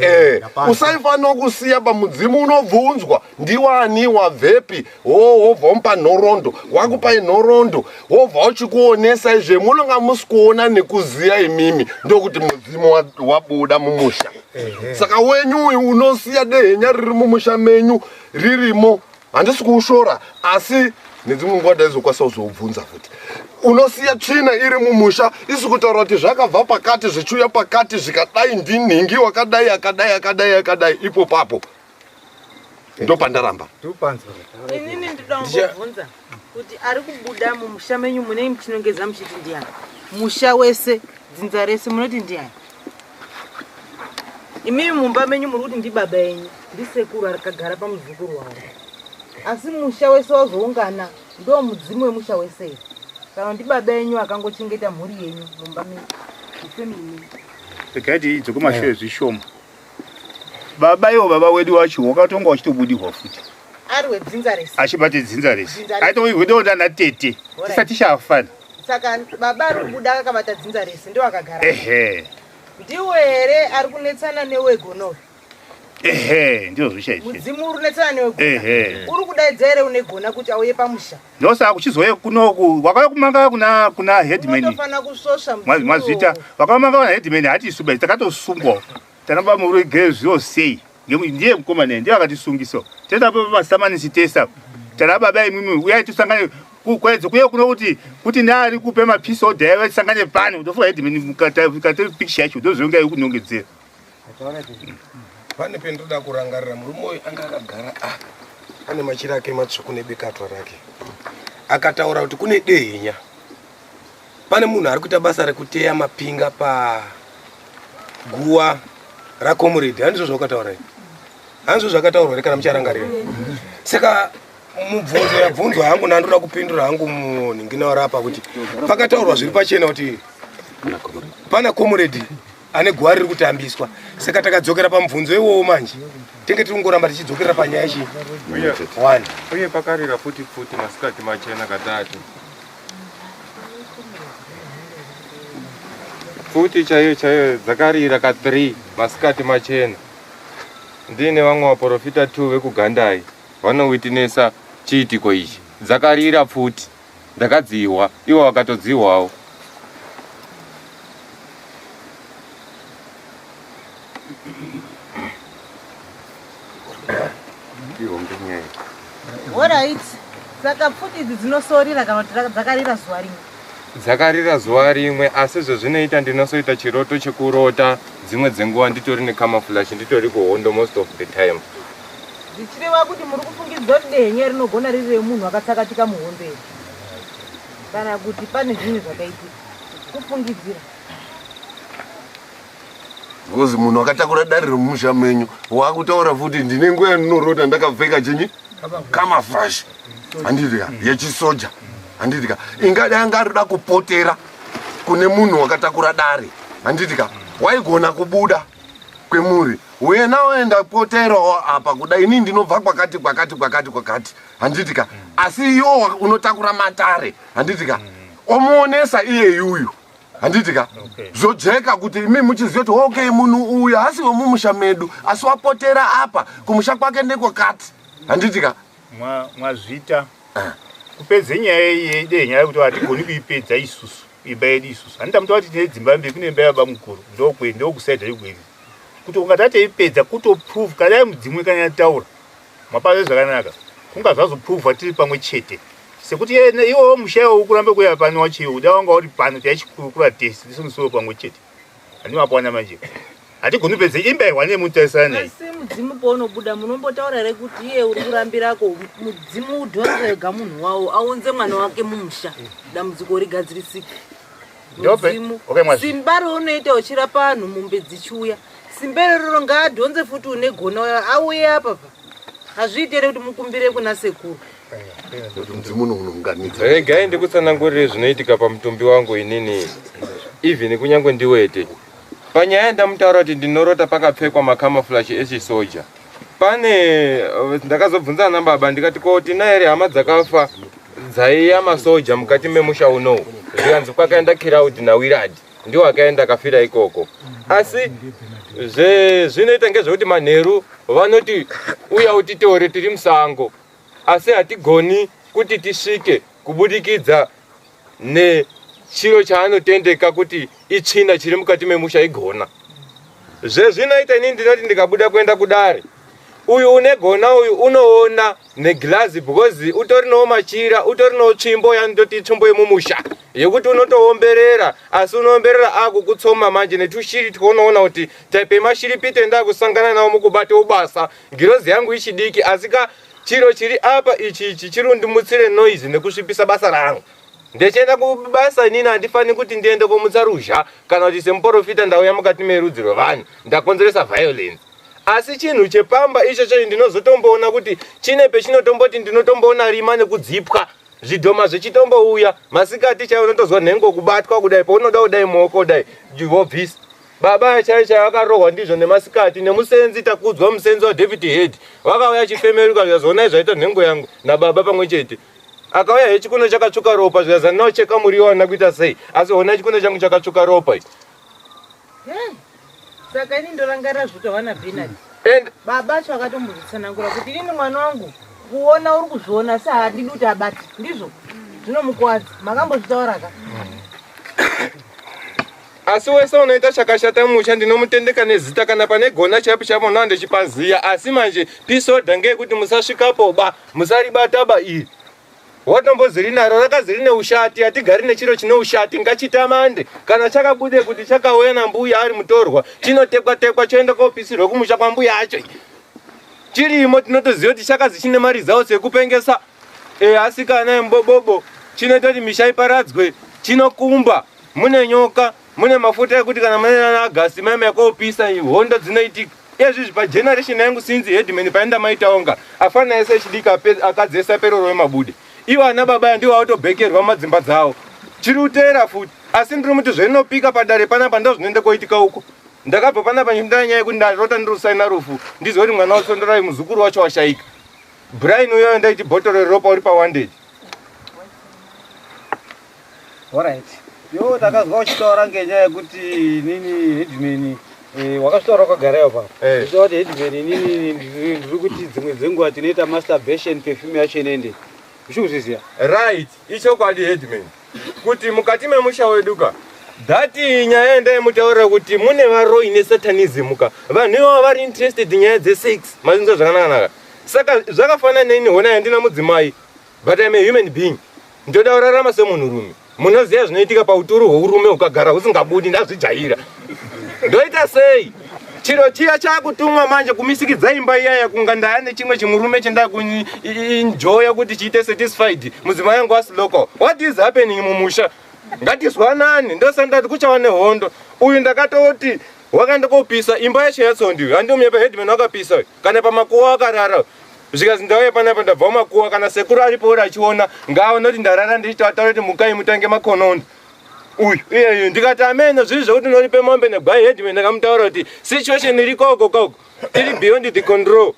Eh, usaifanira kusiya pamudzimu unobvunzwa ndiwani wabvepi wobva mupa nhoroondo wakupai nhoroondo wobva uchikuonesa izve munonga musi kuona nekuziya imimi ndokuti mudzimu wabuda mumusha. Saka wenyu uyu unosiya dehenya riri mumusha menyu ririmo. Handisi kuushora asi nedzimwe nguva ndaizokwanisa kuzoubvunza futi. Unosiya tsvina iri mumusha isi kutaura kuti zvakabva pakati zvichiuya pakati zvikadai ndinhingi wakadai akadai akadai akadai ipo papo. Ndopandaramba. Inini ndoda kungobvunza kuti ari kubuda mumusha menyu mune muchinongedza muchiti ndiani? Musha wese dzinza rese munoti ndiani? Imimi mumba menyu muri kuti ndibaba yenyu ndisekuru akagara pamuzukuru wavo. Asi musha wese wazoungana ndo mudzimu wemusha wese here? Kana ndibaba yenyu akangochengeta mhuri yenyu mumba menyu mufamily menyu. Regai tiidze kumashure zvishoma. Baba iwo baba wedu wacho wakatonga uchitobudirwa futi. Ari wedzinza rese. Achibate dzinza rese. Aitohwidonda natete. Tisati chafana. Saka baba ari kubuda akabata dzinza rese ndo akagara. Ehe. Ndiwe here ari kunetsana newegono? Ehe, ndizvo zvichaizvo. Mudzimu uri kunetsana newegona. Ehe. Uri kudaidza here une gona kuti auye pamusha? Ndosaka kuchizouya kunoku wakauya kumanga kuna kuna headman. Unotofanira kusvosva mudzimu. Mwazvita vakamanga kuna headman hati isu bai takatosungwa. Tanaba muregere zviro sei? Ndiye mukomana ndiye akatisungisa. Tenda pa masamanisi tesa. Tana baba imimi uyai tisangane kwaedza kuya kuno kuti kuti naari kupe mapisi odhaya vatisangane pano ndofunga headman mukata mukata picture yacho ndozvonga yekunongedzera. Pane pendoda kurangarira murume uyu anga akagara apa ane machira ake matsvuku nebekatwa rake. Akataura kuti kune dehenya. Pane munhu ari kuita basa rekuteya mapinga pa guwa rakomuredi. Handizvo zvawakataura here? Handizvo zvakataurwa here kana mucharangarira? Saka mubvunzo yabvunzwa hangu nandoda kupindura hangu munhingina warapa kuti pakataurwa zviri pachena kuti pana komuredi ane guwa riri kutambiswa. Saka takadzokera pamubvunzo iwowo manje tenge tiri kungoramba tichidzokerera panyaya chi one. Uye pakarira futi futi masikati machena katatu. Futi chaiyo chaiyo dzakarira ka 3 masikati machena. Ndine vamwe vaprofita 2 vekugandai vanowitnessa chiitiko ichi. Dzakarira pfuti ndakadzihwa ivo vakatodzihwawo. Alright. Saka pfuti idzi dzinosorira kana kuti dzakarira zuva rimwe? Dzakarira zuva rimwe asi zvezvinoita ndinosoita chiroto chekurota dzimwe dzenguva nditori necamouflage nditori kuhondo most of the time. Zvichireva kuti muri kufungidzira kuti dehenya rinogona riri remunhu akatsakatika muhondo here? Kana kuti pane zvimwe zvakaitika? Kufungidzira. Because munhu akatakura dare remumusha menyu wakutaura futi ndine nguva yandinorota ndakapfeka chinyi camouflage handiti ka yechisoja handiti ka ingadai anga arida kupotera kune munhu wakatakura dare handiti ka waigona kubuda kwemuri wena waenda poterawo apa kuda ini ndinobva kwakati kwakati kwakati kwakati handiti ka asi iwo unotakura matare handiti ka omuonesa iye yuyu handiti ka zvojeka kuti imi muchiziva kuti okay munhu uyu haasi wemumusha medu asi wapotera apa kumusha kwake ndekwakati handiti ka Mwazvita kupedza nyaya iyi yedehenya yekuti hatigoni kuipedza isusu imba yedu isusu handiti tamuta kuti tine dzimba mbiri kune imba yababa mukuru ndokwe ndokusaidha ikweri kuti ungati atoipedza kutoprove kana dai mudzimu kana yataura mapaze zvakanaka kunga zvazoprova tiri pamwe chete sekuti iwowo musha iwowo ukurambe kuya pano wachiyo uda wanga uri pano taichikurukura tese tise musoro pamwe chete handimapowana manje hatigoni kupedza imba ihwa nemutarisana naye. Asi mudzimu paunobuda munombotaura here kuti iye uri kurambirako mudzimu udhonze wega munhu wawo aunze mwana wake mumusha dambudziko rigadzirisike. Mudzimu simba raunoita uchirapa vanhu mombe dzichiuya simba iroro ngaadhonze futi une gona uyo auye apa pa hazviiti here kuti mukumbire kuna sekuru. Mudzimu unounganidza. Regai ndikutsanangurire zvinoitika pamutumbi wangu inini even kunyange ndiwete. Panyaya ndamutaura kuti ndinorota pakapfekwa macamouflage echisoja. Pane ndakazobvunza ana baba ndikati ko tina here hama dzakafa dzaiya masoja mukati memusha unowu zvikanzi kwakaenda Kiraudi naWiradi. Ndiwo akaenda akafira ikoko. Asi zvinoita ngezvekuti manheru vanoti uya utitore tiri musango, asi hatigoni kuti tisvike kubudikidza nechiro chaanotendeka kuti itsvina chiri mukati memusha igona. Zvezvinoita inini ndinoti ndikabuda kuenda kudare, uyu une gona uyu unoona negirazi because utorinawo machira, utorinawo tsvimbo yanototi tsvimbo yemumusha yekuti unotoomberera, asi unoomberera akukutsoma manje netushiri twaunoona kuti type yemashiripiti endakusangana nawo mukubata ubasa. Ngirozi yangu ichidiki, asi ka chiro chiri apa ichi ichi chiri kundimutsire noise nekusvipisa basa rangu. Ndechienda kubasa inini handifani kuti ndiende komutsa ruzha kana kuti semuprofita ndauya mukati merudzi rwevanhu ndakonzeresa violence. Asi chinhu chepamba ichocho ndinozotomboona kuti chine pechinotomboti ndinotomboona rima nekudzipwa zvidhoma zvichitombouya masikati chaiwo unotozwa nhengo kubatwa kudai paunoda kudai muoko kudai wobvisa. Baba chaiyo chaiyo akarohwa ndizvo nemasikati nemusenzi takudzwa musenzi waDavid Head wakauya achifemeruka zvikazoonai zvaita nhengo yangu nababa pamwe chete. Akauya he chikuno chakatsvuka ropa zvikazi ndinocheka muriwo handina kuita sei asi hona chikuno changu chakatsvuka ropa ichi. Saka ini ndorangarira zvinotaurwa naBernard. And baba acho akatombozvitsanangura kuti inini mwana wangu kuona uri kuzviona asi haadidi kuti abate, ndizvo zvinomukwadza. Makambozvitaura ka? Asi wese unoita chakashata musha ndinomutendeka nezita, kana pane gona chaipo chaipo ndinova ndichipaziya. Asi manje peace order ngeyekuti musasvikapo ba, musaribata ba iri. Watombozi rinaro rakazi rine ushati, hatigari nechiro chine ushati, ngachitamande. Kana chakabude kuti chakauya nambuya ari mutorwa, chinotekwa tekwa choenda kopisirwa kumusha kwambuya acho. Chirimo tinotoziva kuti chakazi chine maresults ekupengesa asikana embobobo, chinoita kuti misha iparadzwe, chinokumba mune nyoka, mune mafuta ekuti kana mune nana Agasti mai yakopisa hondo dzinoitika. Izvi pa generation yangu since headman paenda maitaonga afana ese echidiki akadzi ese aperero emabude. Iwo ana baba ndiwo autobekerwa madzimba dzawo. Chiri kuteera futi. Asi ndiri muti zvinopika padare panapa ndo zvinoenda koitika uko. Ndakabva panapa ndinda nyaya yekuti ndarota ndiri kusaina rufu. Ndizwe kuti mwana watsondorai muzukuru wacho washaika. Brian uyo ndaiti botoro reropa uri pa wanted. Alright. Yo takazwa uchitaura ngenyaya yekuti nini headman wakazvitaura wakagara ipapo. Uchitaura kuti headman nini ndiri kuti dzimwe dzenguva tinoita masturbation perfume yacho inoende. Uchikuzviziva? Right, ichokwadi headman. Kuti mukati memusha wedu ka that nyaya yandai kuti mune varoi nesatanism ka. Vanhu ivavo vari interested nyaya dzesex. Mazinzwa zvakanaka. Saka zvakafanana neni hona yandina mudzimai. But I'm a human being. Ndoda kurarama semunhurume. Munoziva zvinoitika pauturu hweurume ukagara usingabudi, ndazvijaira. Ndoita sei? Chiro chiya chakutumwa manje kumisikidza imba iyaya kunga ndaya nechimwe chimurume chendakuenjoya kuti chiite satisfied. Mudzimai wangu asi local. What is happening mumusha? Ngatizwanani, ndosandati kuchava nehondo. Uyu ndakatoti wakaenda kopisa imba yacho yatsondi. Handimuye pa headman wakapisa kana pamakuwa akarara. Zvikazi ndauya panapa ndabva makuwa kana sekuru aripo uri achiona ngaaone kuti ndarara ndichitaura kuti mukai mutange makonondo. Uyu iyeyu ndikati amene zviri zvekuti unoripe mombe negwai headman ndakamutaura kuti situation iri koko koko iri beyond the control.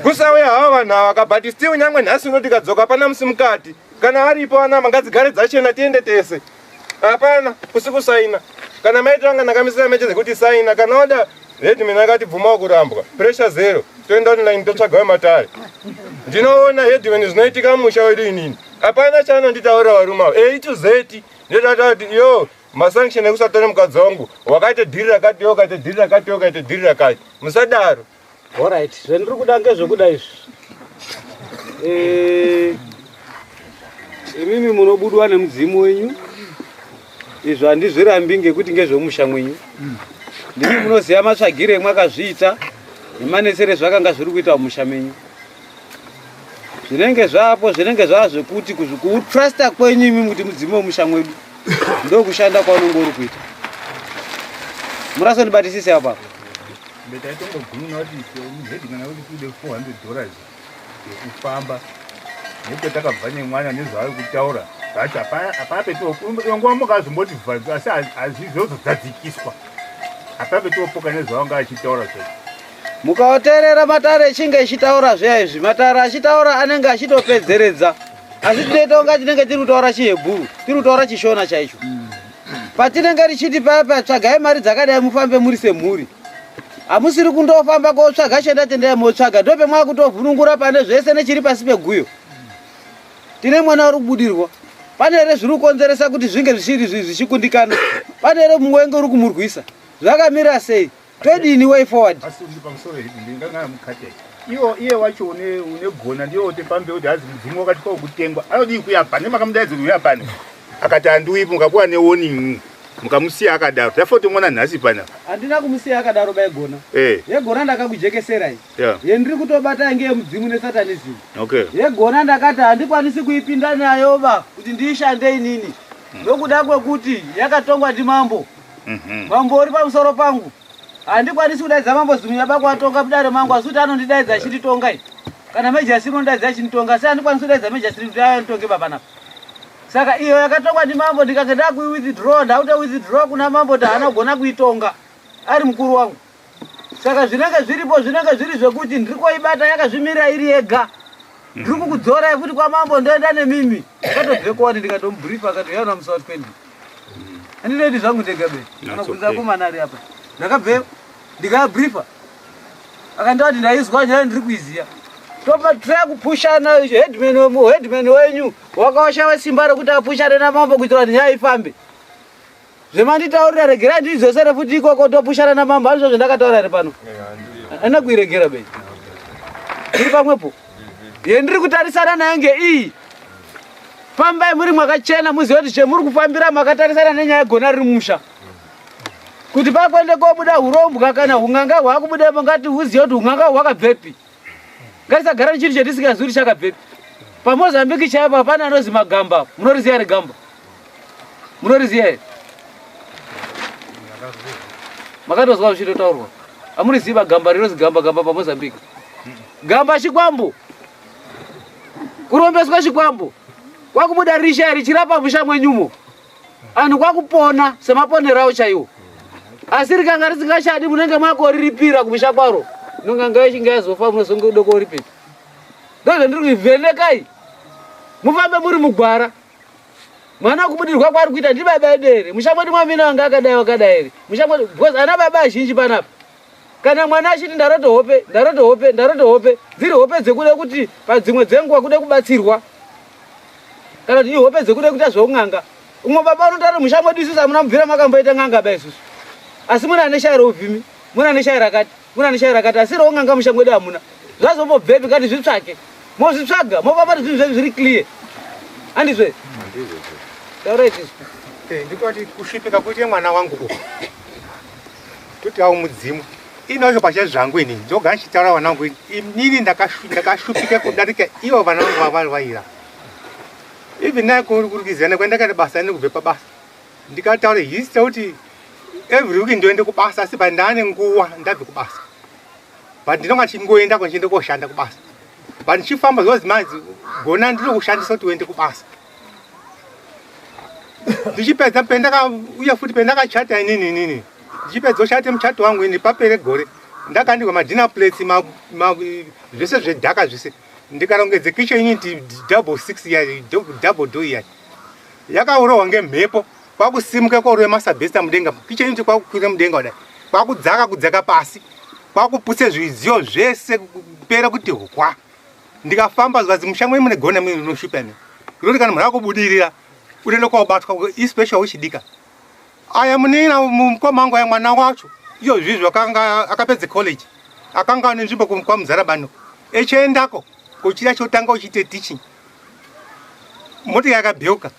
Kusauya havo vanhu ava but still nyangwe nhasi uno tikadzoka hapana musi mukati. Kana aripo anama ngadzigare dzachena tiende tese. Hapana kusi kusaina. Kana maitira anga ndakamisira meche dzekuti saina kana wada headman akati bvumawo kurambwa. Pressure zero. Toenda online totsvaga wematare. Ndinoona headman zvinoitika mumusha wedu inini. Hapana chaanonditaurira varume ava. A to Z. Ndotata kuti yo masanction ekusatora mukadzi wangu wakaita dhiri rakati yo wakaita dhiri rakati yo wakaita dhiri rakati. Musadaro. Alright, zvendiri kuda ngezvekuda izvi. Imimi munobudwa nemudzimu wenyu. Izvo handizvirambi ngekuti ngezvemusha mwenyu. Ndimi munoziva matsvagire emwakazviita nemanetsere zvakanga zviri kuita mumusha menyu. Zvinenge zvapo zvinenge zvava zvekuti kutrusta kwenyu imimi kuti mudzimu wemusha mwedu ndokushanda kwaunenge uri kuita. Murasondibatisise apa. Ndaitongogununa kuti headman kuti tide $400 yekufamba nekwetakabva nemwana nezvaari kutaura zvacho hapana petio nguva mukazomboti bva asi hazvizozodzadzikiswa hapana petiopoka nezvaanga achitaura zvacho. Mukaoteerera matare echinge echitaura zviya izvi, matare achitaura anenge achitopedzeredza, asi tinoita kunga tinenge tiri kutaura chiHebhuru, tiri kutaura chiShona chaicho. Patinenge tichiti paya paya tsvagai mari dzakadai mufambe muri semhuri. Hamusiri kundofamba kotsvaga chenda tendai motsvaga ndopemwakutovhunungura pane zvese nechiri pasi peguyo. Tine mwana uri kubudirwa. Pane here zviri kukonzeresa kuti zvinge zvichiri zvichikundikana? Pane here mumwe wenge uri kumurwisa? Zvakamira sei? Todini way forward? Asi uri pamusoro hedu ndingangana mukati. Iwo iye wacho une une gona ndiye wote pambe kuti hazi mudzimu wakati kwa kutengwa. Anodii kuya pane makamudaidza kuti uya pane. Akati andiuyi mukapuwa ne warning mukamusiya akadaro. Therefore tomona nhasi pana. Handina kumusiya akadaro bai gona. Eh. Yegona ndakakujekeserai. Yeah. Yendiri kutobata ngeye mudzimu nesatanism. Okay. Yegona ndakati handikwanisi kuipinda nayo ba kuti ndiishande inini. Ndokuda kwekuti yakatongwa ndimambo. Mambo uri pamusoro pangu. Handikwanisi kudaidza mambo Zimunya kwatonga mudare mangu asi kuti anondidaidza achinditonga iyi. Kana Major unondidaidza achinditonga asi handikwanisi kudaidza Major kuti anditonge baba napa. Saka iyo yakatongwa ndimambo ndikange ndakuiwithdraw ndakuto withdraw kuna mambo kuti haana kugona kuitonga ari mukuru wangu. Saka zvinenge zviripo zvinenge zviri zvekuti ndiri koibata yakazvimirira iri yega. Ndiri kukudzorai futi kwamambo ndoenda nemimi. Ndakatobveko wani ndikatomubriefa akati uya musi wa 20. Handinoiti zvangu ndega be. Anobvunza akomana ari apa. Ndakabveyo ndikabriefa. Akandati ndaizwa nyaya ndiri kuiziya. Topa try kupushana headman wemu headman wenyu wakawashawa simba rekuti apushane namambo kuitira kuti nyaya ifambe. Zvemanditaurira regerai ndidzosere futi ikoko topushana namambo handizvo zvandakataura here pano. Handina kuiregera be. Tiri pamwepo. Yendiri kutarisana nayo ngeiyi. Fambai muri mwakachena muzive kuti chemuri kufambira makatarisana nenyaya yegona riri mumusha. Kuti pakwende kobuda hurombwa kana hun'anga hwakubudepo ngati huzive kuti hun'anga hwakabvepi. Ngatisagara nechinhu chatisingazivi kuti chakabvepi. PaMozambique chaipo hapana anozi magamba. Munoriziva here gamba? Munoriziva here? Makatozwa zvichitotaurwa. Hamuriziva gamba rinozi gamba gamba paMozambique. Gamba chikwambo. Kurombeswa chikwambo. Kwakubuda risha richirapa musha mwenyumo. Anhu kwakupona semaponero awo chaiwo. Asi rikanga risingachadi munenge makoriripira kumusha kwaro. Nonganga yechinge yazofa munozonge kuda koripira. Ndozvandiri kuvhenekai. Mufambe muri mugwara. Mwana kubudirwa kwaari kuita ndibaba edu here? Musha mwedu mwamina wanga akadai wakadai here? Musha mwedu because ana baba azhinji panapa. Kana mwana achiti ndaroto hope, ndaroto hope, ndaroto hope, dziri hope dzekuda kuti padzimwe dzenguva kuda kubatsirwa. Kana kuti ihope dzekuda kuita zveun'anga. Umwe baba unotaura musha mwedu isusu hamuna mubvira makamboita n'anga ba isusu. Asi mune ane shayi rouvhimi, mune ane shayi rakati, mune ane shayi rakati, asi roun'anga musha mwedu hamuna. Zvazombobvepi ngati zvitsvake. Mozvitsvaga, mofamba kuti zvinhu zvenyu zviri clear. Handizvo? Taurai tisu. Eh, ndikoti kusvipika kuite mwana wangu uku. Toti awo mudzimu. Ini wacho pacha zvangu ini ndoga ndichitaura vana vangu inini ndakashupika kudarika ivo vana vangu vavari vaira. Even naye kurikizana kwandakaita basa ini kubve pabasa. Ndikataura history kuti every week ndoende kubasa asi pandane nguva ndabve kubasa. But ndinonga ndichingoenda ndichienda koshanda kubasa. But ndichifamba zuva zimanzi gona ndiri kushandisa kuti uende kubasa. Ndichipedza pendaka uye futi pendakachata inini inini. Ndichipedza kuchata muchato wangu ini papere gore ndakandirwa madinner plates ma, ma, zvese zvedhaka zvese ndikarongedze kitchen unit double six ya double door iya yakarohwa ngemhepo kwakusimuka kwarove masabhesta mudenga kitchen unit kwakukwira mudenga kudai kwakudzaka kudzaka pasi kwakuputse zvidziyo zvese kupera kuti hwa ndikafamba zvikanzi musha mwenyu mune gona mune rinoshupa imi rinoti kana munhu akubudirira unoenda kwaobatwa especially uchidika aya munin'ina mukoma wangu aya mwana wacho iyo zvizvo akanga akapedza college akanga ane nzvimbo kwamuzarabano echiendako kuchida chotanga uchiite teaching mota yakabheuka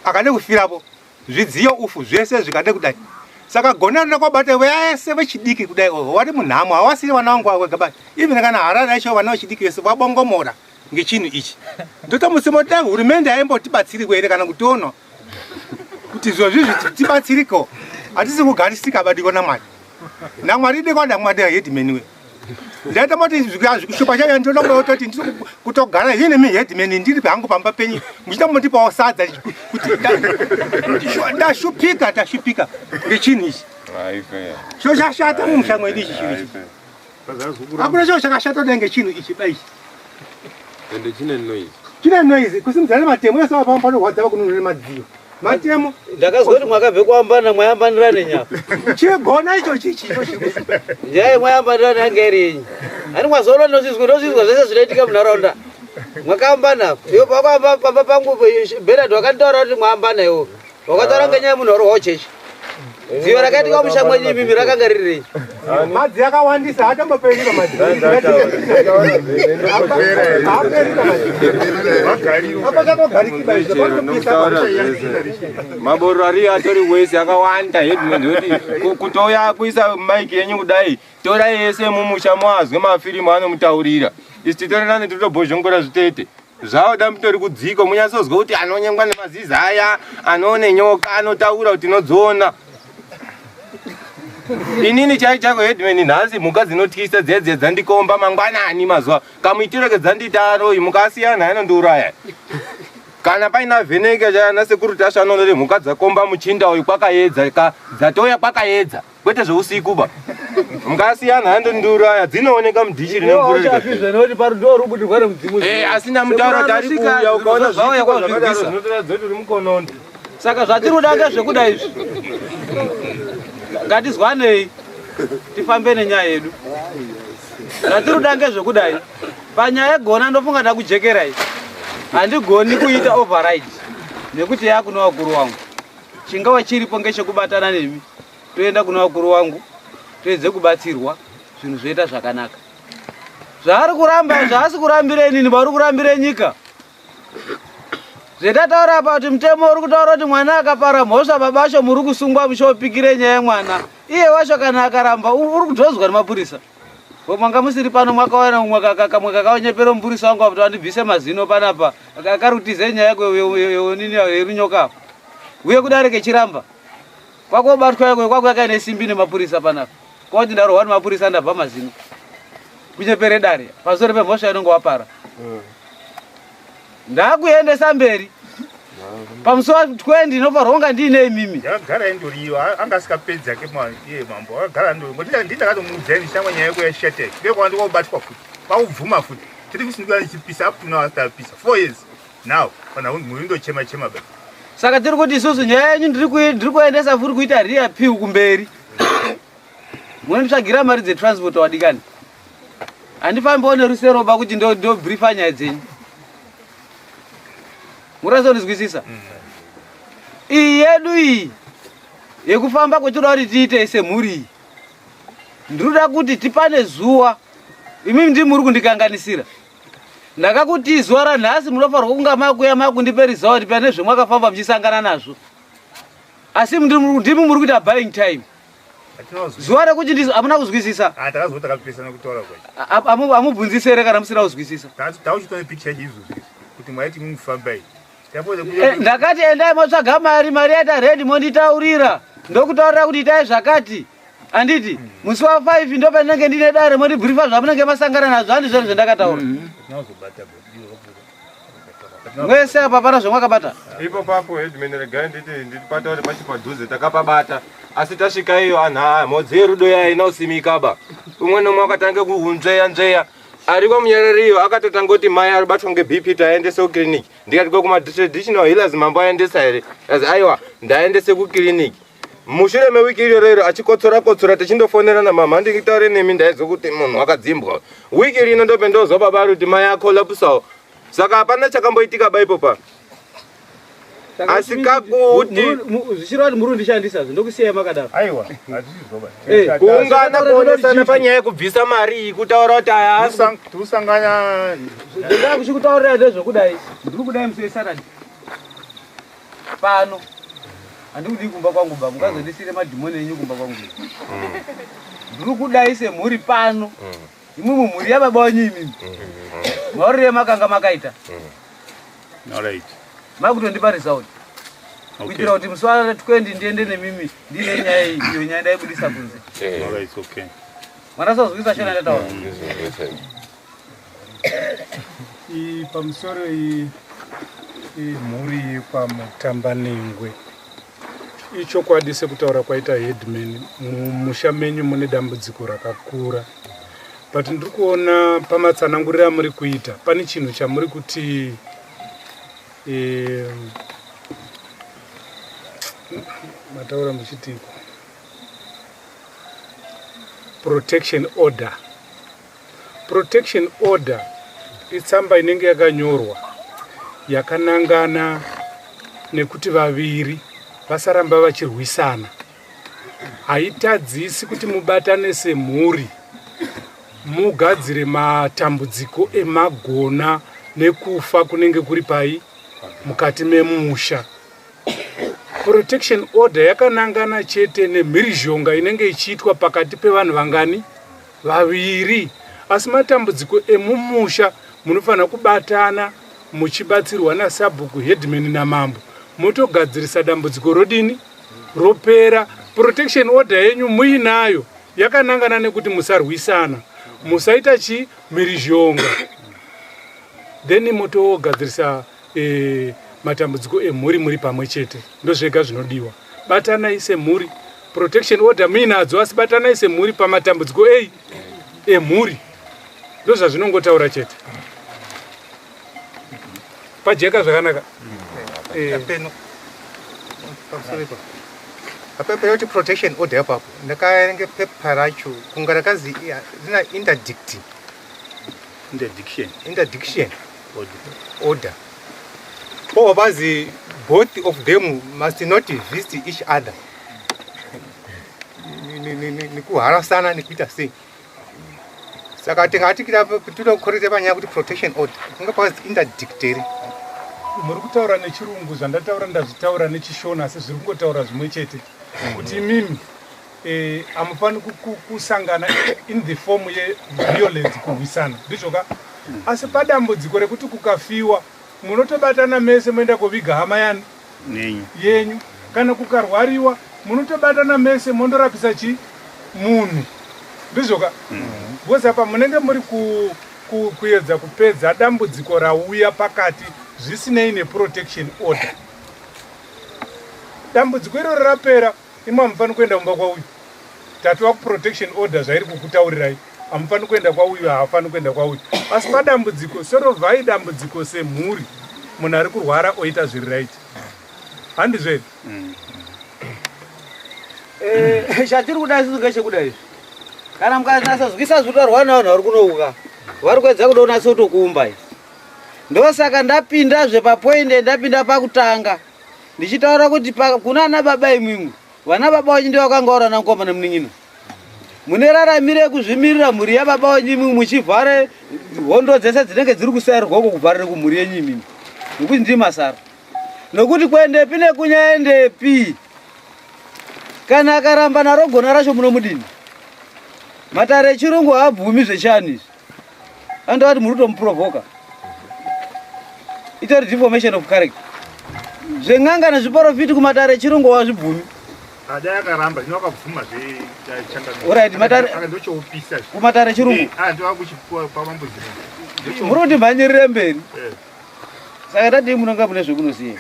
akade kufirapo zvidziyo ufu zvese zvikade kudai saka gona rinoda kwabata vese vechidiki kudai oho wari munhamo hawasiri vana vangu wega ba even kana harare yacho vana vechidiki vese vabongomora ngechinhu ichi ndotomusimo dai hurumende haimbotibatsiriko here kana kutiona kuti zviro zvizvi tibatsiriko hatisi kugarisika badiko namwari namwari deko namwari headman we ndaita moti zvikushupa chaiyo ndinoda kutoti ndiri kutogara ini nemi headman ndiri hangu pamba penyu muchida mundipawo sadza kuti ndashupika tashupika ngechinhu ichi chiro chashata mumusha mwedu ichi chinhu ichi hakuna chiro chakashata kudai ngechinhu ichi ba ichi ende chine noise chine noise kusimudzana matemo ese apa panorwadza vakununura nemadziyo. Matemo. Ndakazwa kuti mwakabve kuambana mwayambanirana nenyama. Chegona icho chichi icho chiri. Nyaya mwayambanirana yanga iri yenyu. Ani mwazoona ndozvizwa ndozvizwa zvese zvinoitika munharaunda. Mwakaambana. Iwe pawakaamba pamba pangu Bernard wakanditaura kuti mwaambana iwe. Wakataura ngenyaya yemunhu warohwa chechi. Dziva rakaitika musha mwenyu imimi rakanga riri rei? Madzi akawandisa haatomboperi pamadzi. Haaperi pamadzi. Apa chatogariki izvo panopisa. Maboro ariyo atori wese akawanda headman kuti kutouya kuisa mic yenyu kudai torai yese mumusha muazwe mafirimu anomutaurira isu titorerane totobhozhongora zvitete zvauda mutori kudziko munyatsozwa kuti anonyengwa nemazizi aya anoone nyoka anotaura kuti tinodziona inini chai chako headman nhasi mhuka dzinotyisa dziya dziya dzandikomba mangwanani mazuva kamuitiro kedzandiita aroyi mukasiyana anondiuraya kana paina vheneke chana sekuru tasha anonoti mhuka dzakomba muchinda uyu kwakaedza ka dzatouya kwakaedza kwete zveusiku ba mukasiyana andondiuraya dzinooneka mudhishi rine mvura nekuti pari ndo rubudirwa nemudzimu Eh, asina mutauro kuti ari kuuya ukaona zvauya kwazvakadaro zvinotoratidza kuti uri mukonondo Saka zvatiri kuda ngezvekuda izvi. Ngatizwanei tifambe nenyaya yedu. Zvatiri kuda ngezvekudai. Panyaya yegona ndofunga ndakujekerai. Handigoni kuita override nekuti yakuna vakuru wangu. Chingawa chiripo ngechekubatana nemi. Toenda kuna vakuru wangu toedze kubatsirwa zvinhu zvoita zvakanaka. Zvaari kuramba zvaasi kurambira inini vari kurambira nyika. Zvetataura apa kuti mutemo uri kutaura kuti mwana akapara mhosva baba acho muri kusungwa muchopikire nyaya yemwana. Iye wacho kana akaramba uri kudhonzwa nemapurisa. Mwanga musiri pano mwakawana umwe kamwe kakanyepera mupurisa wangu kuti andibvise mazino panapa. Kari kutize nyaya yonini yerunyoka. Uye kudare kechiramba. Kwakobatwa yako kwako yakaine simbi nemapurisa panapa. Kwati ndarohwa nemapurisa ndabva mazino. Kunyepere dare pamusoro pemhosva inonge wapara. Ndakuendesa mberi. Pamusi wa 20 ndinofanirwa kunga ndiine imimi. Yakagara indoriyo anga asikapedzi ake iye mambo akagara ndori ngoti ndini ndakatomuudza ini shamwa nyaya yako yashata iyi ndiko kwandiko kubatwa futi kwakubvuma futi tiri kusindikana ndichipisa up to now asati apisa 4 years now kana mhuri ndochema chema ba Saka tiri kuti isusu nyaya yenyu ndiri kuendesa futi kuita reappeal kumberi. Munonditsvagira mari dzetransport wadikani. Handifambiwo nerusero ba kuti ndo briefa nyaya dzenyu. Murasondizwisisa? Iyi yedu iyi yekufamba kwetinoda kuti tiite semhuri iyi. Ndinoda kuti tipane zuva. Imimi ndimi muri kundikanganisira. Ndakakuti zuva ranhasi munofanirwa kunga makuya makundipe result pane zvemwakafamba muchisangana nazvo. Asi ndimi muri kuita buying time. Zuva rekuti ndizo hamuna kuzwisisa. Ah, takazoti takapesana kutaura kwacho. Amubvunzisi here kana musina kuzwisisa? Tauchitone picture yacho izvozvi kuti mwaiti mufamba iyi. Ndakati endai motsvaga mari, mari yaita ready monditaurira. Ndokutaurira kuti itai zvakati. Anditi musi wa 5 ndo pandinenge ndine dare mondibriefa zvamunenge masangana nazvo handi zvero zvandakataura. Mwese apa pana zvamwakabata. Ipo papo headman regai nditi ndipataure pachi padhuze takapabata asi tasvika iyo anhu aya mhodzi yerudo yaya inosimika ba umwe nomwe akatanga kuunzveya nzveya ari kwamunyarari iyo akatotanga kuti mai aribatwa ngeBP taendese kukiriniki ndikati ko kuma-traditional healers mambo aendesa here azi aiwa ndaendese kukiriniki mushure mewiki iroro iro achikotsora kotsora tichindofonerana mama nditaure nemi ndaizwa kuti munhu akadzimbwa wiki rino ndope ndozwa baba ari kuti mai akolapsawo saka hapana chakamboitika ba ipopa asi kakuti zvichireva kuti muri kundishandisa zve ndokusiyai makadaro. Aiwa hatisizoba. Kuungana kuonesana panyaya yekubvisa mari iyi kutaura kuti aya Tikusangana Ndindaa kuchikutaurira ndezvekudai. Ndiri kudai musi weSaturday. Pano. Handikudii kumba kwangu ba mungazondisire madhimoni enyu kumba kwangu. Ndiri kudai semhuri pano. Imwimwi mhuri yababa wenyu imimi. Maurire makanga makaita. All right. Makutondipa result. Kuitira kuti musi wa 20 ndiende nemimi ndine nyaya iyi iyo nyaya ndaibudisa kunze. All right, okay. Mwanasazwisa shona ndataura. Iyi pamusoro iyi imhuri yekwaMutambanengwe. Ichokwadi sekutaura kwaita headman, mumusha menyu mune dambudziko rakakura. But ndiri kuona pamatsananguriro amuri kuita pane chinhu chamuri kuti Mataura muchitiko protection order. Protection order itsamba inenge yakanyorwa yakanangana nekuti vaviri vasaramba vachirwisana. Haitadzisi kuti mubatane semhuri mugadzire matambudziko emagona nekufa kunenge kuri pai mukati memusha. Protection order yakanangana chete nemhirizhonga inenge ichiitwa pakati pevanhu vangani? Vaviri. Asi matambudziko emumusha munofanira kubatana muchibatsirwa nasabhuku, headman namambo, motogadzirisa dambudziko rodini ropera. Protection order yenyu muinayo yakanangana nekuti musarwisana, musaita chi mhirizhonga, then motogadzirisa matambudziko emhuri muri pamwe chete. Ndozvega zvinodiwa. Batanai semhuri, protection order muinadzo, asi batanai semhuri pamatambudziko ei emhuri. Ndozvazvinongotaura chete. Pajeka zvakanaka. Apeno pamusoro ipapo, apepa yoti protection order ipapo, ndakaerenge pepa racho kunga rakazi rina interdict. Interdiction. Interdiction order po vazi both of them must not visit each other, nekuharasana nekuita sei. Saka tingati tinokorera panyaya kuti protection order kunga pazi interdict here? Muri kutaura nechirungu, zvandataura ndazvitaura nechishona, asi zviri kungotaura zvimwe chete, kuti imimi hamufaniri kusangana in the form yeviolence, kurwisana, ndizvoka. Asi padambudziko rekuti kukafiwa, munotobatana mese moenda koviga hama yani nenyu yenyu. Kana kukarwariwa, munotobatana mese mondorapisa chi munhu, ndizvoka. Because apa munenge muri kuedza kupedza dambudziko rauya pakati zvisinei neprotection order. Dambudziko iroro rapera, imwe hamufaniri kuenda kumba kwauyu. Tatova kuprotection order zvairi kukutaurirai, hamufaniri kuenda kwauyu, haafaniri kuenda kwauyu. Asi padambudziko, sorovhai dambudziko semhuri, munhu ari kurwara oita zviri right, handizvo here? Chatiri kuda isusu ngechekuda izvi, kana mukanasazwisa zvinotaurwa nevanhu vari kunouka, vari kuedza kuda kunatsa kutokuumba izvi. Ndosaka ndapindazve papoint, ndapinda pakutanga ndichitaura kuti kuna ana baba, imwimwe vana baba wenyu ndivo vakanga uri ana mukoma nemunin'ina, mune raramire kuzvimirira mhuri yababa wenyu, imwe muchivhare hondo dzese dzinenge dziri kusairirwa uko, kuvharire kumhuri yenyu imimi, nekuti ndii masara. Nokuti kuendepi nekunyaendepi, kana akaramba naro gona racho munomudini? Matare echirungu haabvumi zvechani izvi, anotova kuti muri kutomuprovoka, itori deformation of character. Zven'anga nezviprofiti kumatare echirungu wazvibvumi. Adai akaramba, zvino akabvuma. Alright, Ndochoupisa. Kumatare echirungu Ndoakuchipamambudziro. Muri kutimhanyirire mberi. Saka tadii, munonga mune zvekunosiya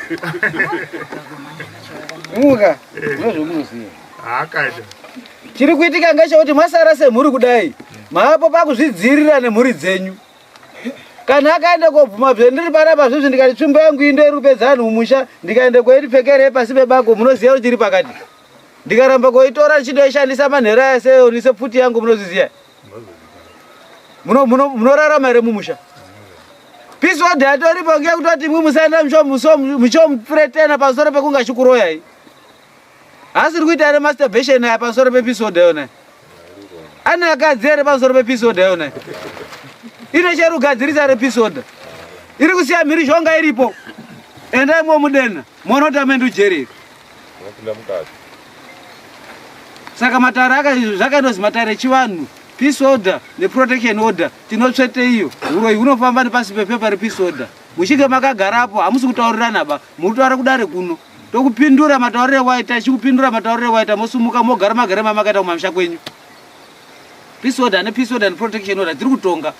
muka, mune zvemunosiya. Haakaita. Chiri kuitika ngechekuti masara semhuri kudai, maapo pakuzvidzivirira nemhuri dzenyu. Kana akaenda kobvuma zvendiri panapa zvizvi, ndikati tsvimbo yangu iyi ndoiri kupedza vanhu mumusha, ndikaenda koitipfekerei pasi pebako, munoziva kuti chiri pakati. Ndikaramba koitora ndichindoishandisa manhero aya seonise pfuti yangu, munozviziva? Munorarama here mumusha? Peace order yatoripo ngekutoti imwi musaenda muchomupuretena pamusoro pekunge achikuroyai. Haasiri kuita here masturbation aya pamusoro pepeace order yona? Ane akadzi here pamusoro pepeace order yona? Ine cherugadzirisa repeace order iri kusiya mhirizhonga iripo. Endai momudena, muone kuti amaenda ujeri here. Unopinda mukati. Saka matare aka zvakaindozi matare echivanhu, peace order neprotection order tinotsvete iyo. Uroyi hunofamba nepasi pepepa repeace order. Muchinge makagarapo, hamusi kutaurirana ba, muri kutaura kudare kuno, tokupindura mataurire waita, chikupindura mataurire waita, mosumuka mogara magare mamakaita kumamisha kwenyu. Peace order nepeace order neprotection order tiri kutonga.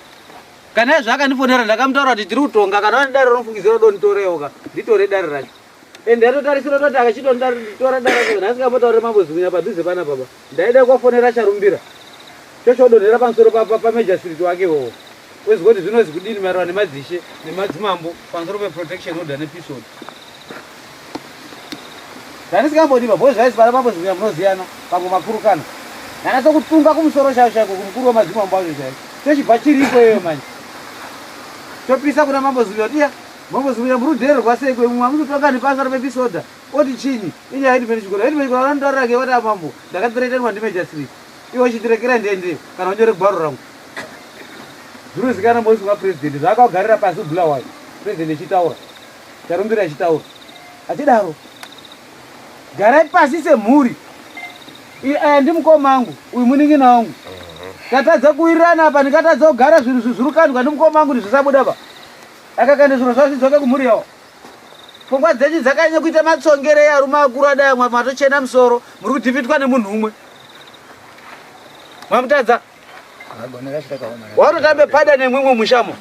Kana izvo akandifonera, ndakamutaura kuti tiri kutonga. Kana vane dare rinofungidzira donitorewo ka, nditore dare racho. Ende yatotarisira toti akachitonditora dare racho, nhasi kambotaurire mambo Zikunya padhuze pana baba, ndaida kuvafonera Charumbira chochodonhera pamusoro pamajor street wake iwowo, wezwa kuti zvinozi kudini maererano nemadzishe nemadzimambo pamusoro peprotection order nepeace order. Zvandisingambodiba because zvaisi pana mambo Zimunya munoziyana pamwe makurukana. Ndanatso kutunga kumusoro chaiko chaiko kumukuru wemadzimambo acho chaiko. Tochibva chiriko iyoyo manje. Topisa kuna mambo Zimunya kuti iya mambo Zimunya muri kudhererwa sei kwemumwe hamusi kutonga nepasara pepisoda oti chinyi inyaya headman Chigona. Headman Chigona vanotaurira ke vati amambo ndakathreatenwa ndiMajor Smith. Iwe uchindirekera ndiende kana unyore gwaro rangu. Zvinozikana mosi wapresident zvaakagarira pasi Bulawayo. President echitaura. Charumbira achitaura. Achidaro. Garai pasi semhuri. Aya ndimukoma angu, uyu munin'ina wangu. Tatadza kuwirirana apa ndikatadza kugara zvinhu zvirukandwa ndimukoma wangu ndizvisabuda pa. Akakanda zviro zvazvo zvidzoke kumhuri yawo. Pfungwa dzenyu dzakanyanya kuita matsongere arume akuru adai matochena musoro muri kudhifitwa nemunhu umwe. Mamutadza. Watotambe pada nemwimwe mushamo.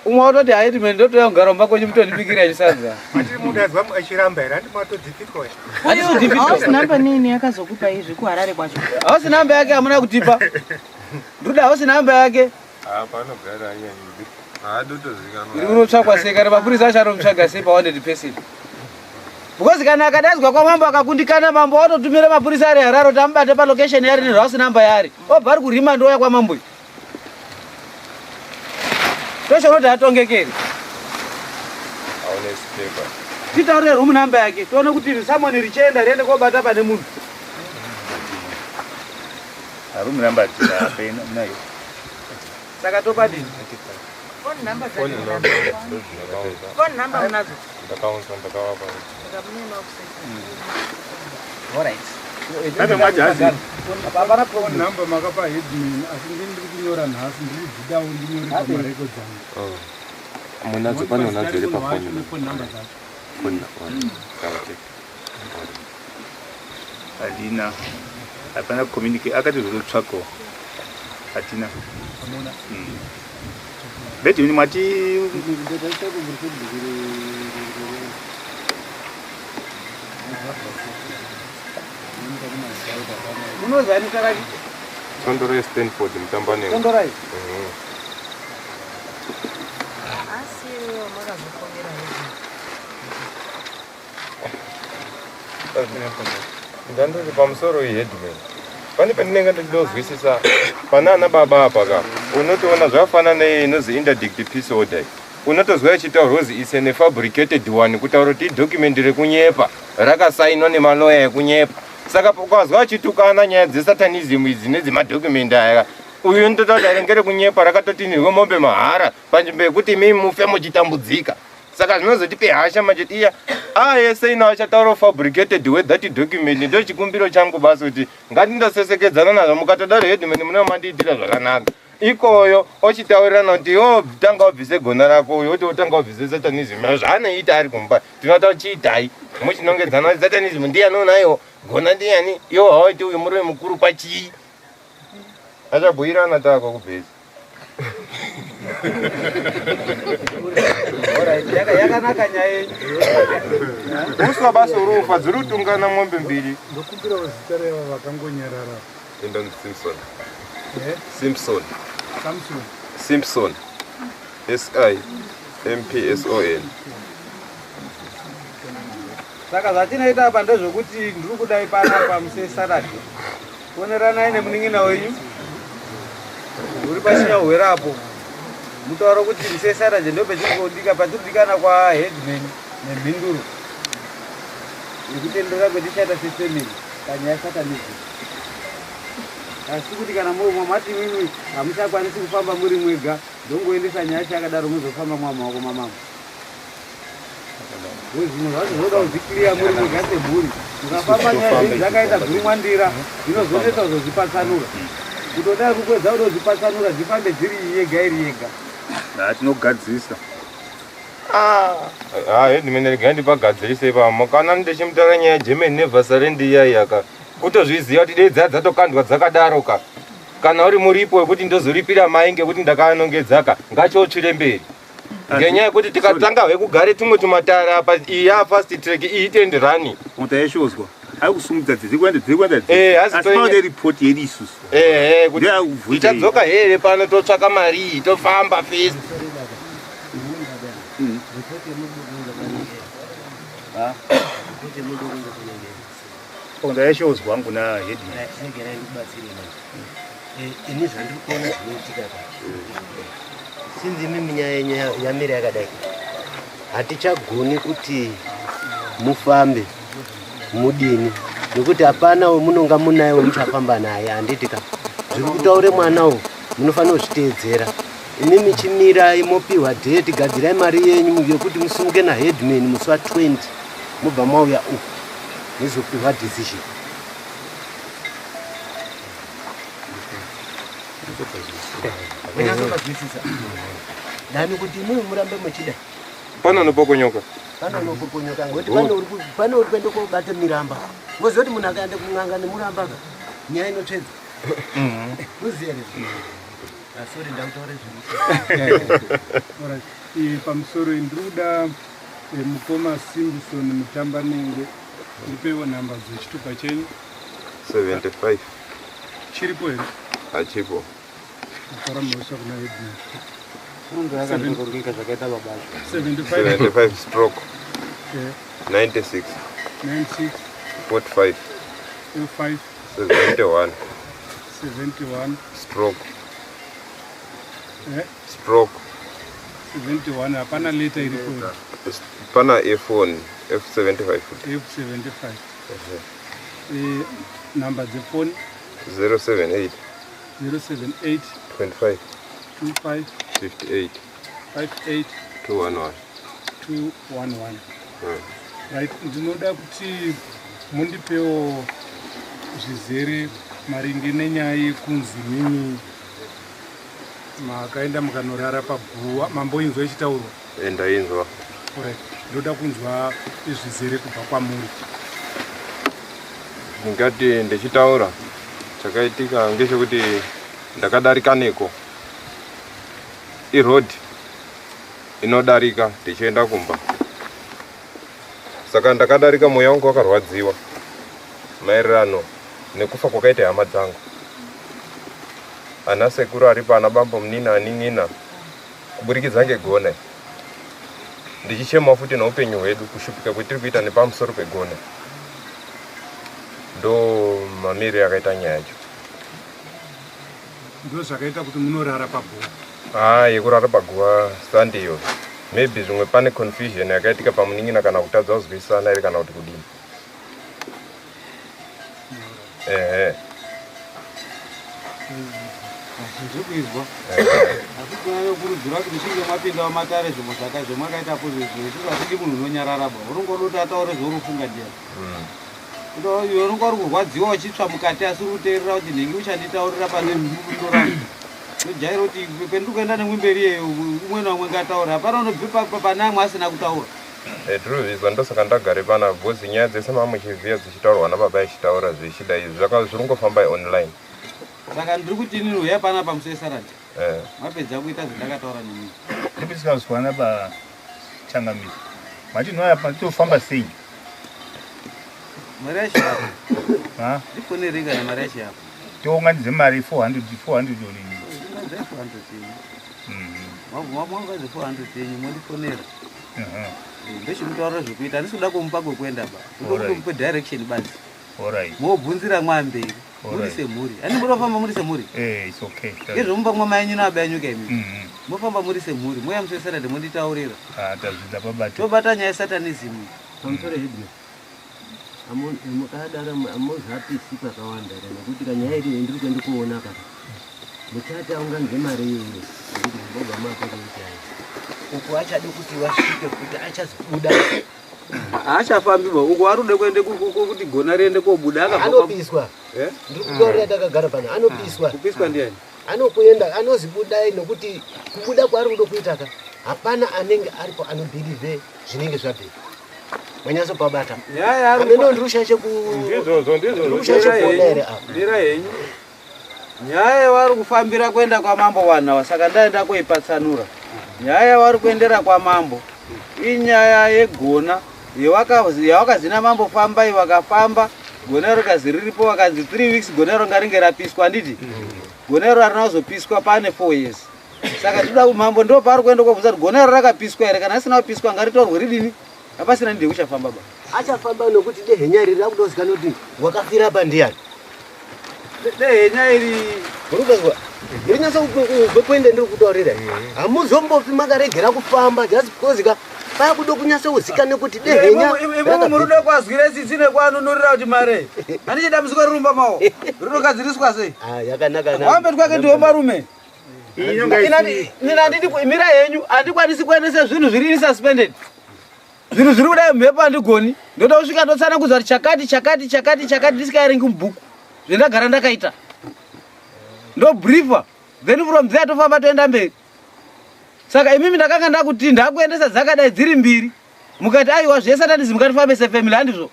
Umwe watoti haiti mene ndotouya kugara mumba kwenyu mutondibikira chisadza. Matiri mudadzwa achiramba here handi matodzipitwa here? House number nini yakazokupa izvi kuHarare kwacho? House number yake hamuna kutipa. Ndoda house number yake. Ah, panogara anyanyidi. Haadotozikanwa. Iri kunotsvakwa sei kana mapurisa acho anomutsvaga sei pa wanted person? Because kana akadaidzwa kwamambo akakundikana mambo watotumira mapurisa ari Harare kuti amubate pa location yari nehouse number yaari. Obva ari kurima ndouya kwamambo. Toshona kuti atongekere. Aone paper. Titaurire room number yake tione kuti someone richienda riende kobata pane munhu. Room number tinayo nayo. Saka topadini? Phone number Phone dzake number. Phone number munadzo? Ndakaunza ndakavapa. All right. Tate mwajazi. Hapana Phone problem. number makapa headman asi ndini ndiri kunyora nhasi ndiri kudzidawo ndinyore pamarekodzi angu. Munadzo pane unadzo iri pafoni. Phone number dzacho. Phone number. Okay. Hatina. Hapana communicate akati zvototsvakawo. Hatina. Beti ni mati Munozani taraki? Tondoro yeStanford mutamba nengu. Tondorai. Asi makazofonera headman. Ndandoti pamusoro headman. Pane pandinenge ndinozwisisa pana ana baba apa ka unotoona zvafanana neinozi interdict peace order. Unotozwa ichitaurwa kuzi is an fabricated one kutaura kuti idocument rekunyepa rakasainwa nemaloya ekunyepa. Saka ukazwa achitukana nyaya dzesatanism idzi nedzemadocument aya uyu unototaura kuti ngere kunyepa rakatotinirwe mombe mahara panzvimbo yekuti imimi mufe muchitambudzika. Saka zvinozotipe hasha manje iya yese ino achataura fabricated with that document ndo chikumbiro changu basi kuti ngatindosesekedzana nazvo mukatodaro headman mune mandiitira zvakanaka ikoyo ochitaurirana kuti iwo tanga ubvise gona rako uyo oti otanga ubvise satanism zvaanoita ari kumba tinota chiitai muchinongedzana kuti satanism ndiyani unayo gona ndiyani iwo hawaiti uyu murume mukuru pachii achabhuirana tako kubhesi. Alright, yakanaka nyaya yenyu. Uswa basi uri ufa dziri kutungana mombe mbiri. Ndokumbirawo zita reva vakangonyarara. Endon Simpson. Eh? Simpson. Samson. Simpson. S I M P S O N. Saka zvatinoita apa ndezvekuti ndiri kudai panapa musesaradhi. Foneranai nemunin'ina wenyu uri pachinyahwera apo. Mutaura kuti musesaradhi ndo pechiri patirikudikana kwaheadman nemhinduro yekutendera kwetichaita sefamily panyaya satanism. Asi kuti kana mati imwimwi hamuchakwanisi kufamba muri mwega ndongoendesa nyaya yacho yakadaro muzofamba mwamaoko mamambo. Zvimwe zvacho zvinoda kuzvikiriya muri mwega semhuri. Mukafamba nyaya dzenyu dzakaita gurumwandira dzinozonetsa kuzozvipatsanura. Kutodai kukwedza kuda kuzvipatsanura dzifambe dziri yega iri yega. Tinogadzirisa. Ah, headman regai ndipagadzirise ipamo. Kana ndichimutaura nyaya German never surrender iya yaka. Kutozviziva kuti dei dzaya dzatokandwa dzakadaro ka. Kana uri muripo wekuti ndozoripira mai ngekuti ndakanongedzaka ngachotsvire mberi. Ngenyaya yekuti tikatanga hwekugare tumwe tumatara apa iyi ya fast track iyi hit and run. Mutayeshozwa. Ari kusumudza dziri kuenda dziri kuenda. Eh, asi panoda report yedu isusu. Eh, kuti tichadzoka here pano totsvaka mari iyi tofamba first. Ndayashozwa hangu na headman. Regerai ndikubatsire manje. Ini zvandiri kuona zvinoitika ka. Sinzi imimi nyaya yenyu yamira yakadai. Hatichagoni kuti mufambe mudini nekuti hapana wemunonga munaye wemuchafamba naye handiti ka. Zviri kutaure mwana uyu munofanira kuzviteedzera. Imimi chimirai mopiwa date, gadzirai mari yenyu yekuti musimuke naheadman musi wa 20 mobva mauya uku mozopihwa decision. Dani kuti imimi murambe muchida. Pane anopokonyoka. Pane anopokonyoka ngekuti pane uri kuenda kobata miramba. Moziva kuti munhu akaenda kun'anga nemuramba ka nyaya inotsvedza. Moziva here? Ah, sorry ndakutaura zvinhu. Alright. Pamusoro ndiri kuda mukoma Simpson Mutambanenge ndipewo nhamba dzechitupa chenyu. 75. Chiripo here? Hachipo. Kupara mhosva kuna Edna. Unonge zvakaita baba. 75. 75 stroke. 96. 96. 45. 05. 71. 71. Stroke. Stroke. 71 hapana leta iripo. Pana F1 F75. F75. Namba dzefoni 078 078 25 25 58 58 211 211. Right, ndinoda kuti mundipewo zvizere maringe nenyaya yekunzi mimi makaenda mukanorara paguva. Mamboinzwa ichitaurwa? Ndainzwa. Alright, ndoda kunzwa zvizere kubva kwamuri. Ndingati ndichitaura chakaitika ngechekuti ndakadarika neko iroad inodarika ndichienda kumba, saka ndakadarika mweya wangu wakarwadziwa maererano nekufa kwakaita hama dzangu, ana sekuru aripo, ana bambo munina, anin'ina, kuburikidza ngegona, ndichichema futi neupenyu hwedu, kushupika kwetiri kuita nepamusoro pegona. Ndo mamiriro akaita nyaya yacho. Ndo zvakaita kuti munorara paguva? Haa, yekurara paguva sandiyo. Maybe zvimwe pane confusion yakaitika pamunin'ina kana kutadza kuzwisisana here kana kuti kudini. Ehe. Ndiri kuizwa, asi tinokurudzira kuti muchinge mapinda mumatare, zvimwe zvamakaitapo izvo hatidi munhu unonyarara ba unongoda kuti ataure zvaunofunga ndiya. Iwe unonga uri kurwadziwa uchitsva mukati, asi uri kuteerera kuti nhingi uchanditaurira pane bundo rangu. Tojaira kuti pendiri kuenda nemwimberi iyeyo, umwe naumwe ngataura, hapana unobve pane amwe asina kutaura. Tirikuzvizwa, ndosaka ndagare pana, because nyaya dzese mamuchivhiya dzichitaurwa nababa ichitaura zvichida izvi zviri kungofamba online. Saka ndiri kuti inini uyai panapa musi weSaturday, mapedza kuita zvandakataura nemii. Tipisikazwana pachangamiro mati noya patofamba sei? Mari yacho yapo, ndifonerei kana mari yacho yapo. Tounganidze mari 400 400 onini? Unganidze 400 yenyu, mwaunganidze 400 yenyu, mondifonera, ndochimutaurira zvekuita. Handisi kuda kumupa kwekuenda ba, ndoda kumupe direction basi. Mobvunzira mwamberi muri semhuri, handi munofamba muri semhuri? It's okay. Ngezvomumba mwama yenyu naaba yenyu kaimi, mofamba muri semhuri, moya musi weSaturday monditaurira. Tazvidza pabata. Tobata nyaya yesatanism. Pamusoro headman, mukadaro amuzapisi pakawanda here? Nekuti kanyaya iri ndiri kuenda kuona kaka muchati aunganidze mari iyoyo, nekuti mbobva mapakuitai uku achade kuti vasvike kuti achazobuda. Haachafambi ba uko, ari kude kuende kuti gona riende kobuda akabva Anopiswa. Ndiri kutaurira takagara pano, anopiswa. Kupiswa ndiani? Anokuenda anozibudai, nokuti kubuda kwaari kuda kuita ka hapana anenge aripo anobhilivhe zvinenge zvabve manyatsopabata. Nyaya yaari Ameno ndiri kushaishe ku Ndizvozvo, ndizvozvo. Ndiri kushaishe kuona here apa? Mira henyu. Nyaya yavari kufambira kuenda kwamambo vanhu ava, saka ndaenda koipatsanura. Nyaya yavari kuendera kwamambo inyaya yegona yawakazina mambo fambai, vakafamba, gona rikazi riripo, vakanzi 3 weeks gona ro ngaringe rapiswa, handiti? Gona iro harina kuzopiswa pane 4 years, saka tinoda mambo ndo paari kuenda kobvunza kuti gona iro rakapiswa here. Kana asina kupiswa ngaritorwe ridini, hapasina ndide kuchafamba ba. Achafamba nokuti dehenya iri rakutozikanwa kuti wakafira apa ndiyani. Dehenya iri Murikuzwa? Ndirinyatsa kuenda ndiri kutaurira. Hamuzombofi makaregera kufamba just because ka pakuda kunyatsa kuzikanwa kuti dehenya. Imomo murudo kwazwira tsitsi nekwanunurira kuti mare. Handichi dambudziko riri mumba mawo. Rinogadziriswa sei? Ah, yakanaka. Wambe twake ndiwo marume. Nina handidi mira henyu handikwanisi kuendesa zvinhu zviri in suspended. Zvinhu zviri kudai mhepo handigoni. Ndoda kusvika ndotsanangudza kuti chakati chakati chakati chakati ndisikaerengi mubhuku. Zvendagara ndakaita. Ndobriefa. Then from there tofamba toenda mberi. Saka imimi ndakanga ndakuti ndakuendesa dzakadai dziri mbiri. Mukati aiwa zvesatanism ngatifambe sefamily handizvo.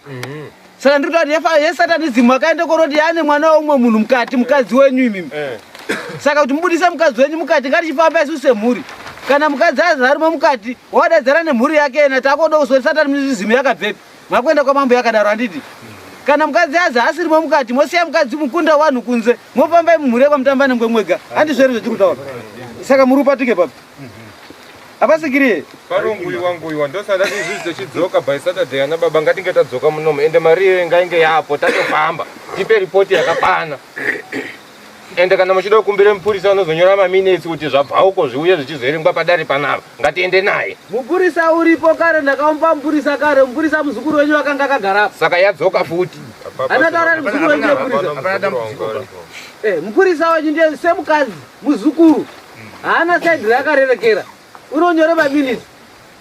Saka ndiri kutaura kuti yesatanism akaenda koroti ane mwana weumwe munhu mukati mukadzi wenyu imimi. Saka kuti mubudise mukadzi wenyu mukati ngatichifamba isu semhuri. Kana mukadzi azarimo mukati wadaidzana nemhuri yake ena takoda kuzoti satanism yakabvepi. Makuenda kwamambo yakadaro handiti? Kana mukadzi azi asirimo mukati mosiya mukadzi mukunda wanhu kunze mofamba mumhuri yekwamutamba nengwe mwega. Handizvo here zvatiri kutaura? Saka muri upatike papi? Hapasikiri. Paronguiwa nguiwa ndosada izvi tichidzoka by Saturday ana baba ngatinge tadzoka munomu ende mari iyoyo ngainge yapo tatofamba tipe ripoti yakakwana. Ende kana muchida kukumbira mupurisa unozonyora maminitsi kuti zvabva uko zviuye zvichizoerengwa padare panapa ngatiende naye. Mupurisa uripo kare ndakamupa mupurisa kare mupurisa muzukuru wenyu akanga akagara. Saka yadzoka futi. Anataura kuti muzukuru wenyu ndiye mupurisa. Eh, mupurisa wenyu ndiye semukadzi muzukuru. Haana side raakarerekera. Unonyora maminitsi.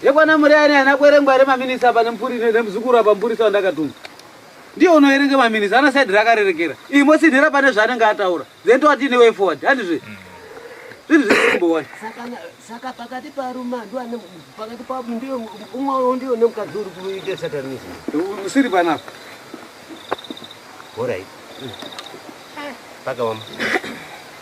Yekwana Mureyani haina kuerengwa here maminitsi apa nemuzukuru apa mupurisa wandakatuma. Ndiye unoerenga maminitsi haana side raakarerekera. Iyi motsinhira pane zvaanenge ataura. Then towati ine way forward. Handizve? Zvinhu zviri simple wani. Saka pakati parume ane pakati pavo ndiyo umwe wavo ndiyo nemukadzi uri kuita satanism. Usiri panapa. Alright. Pakaoma.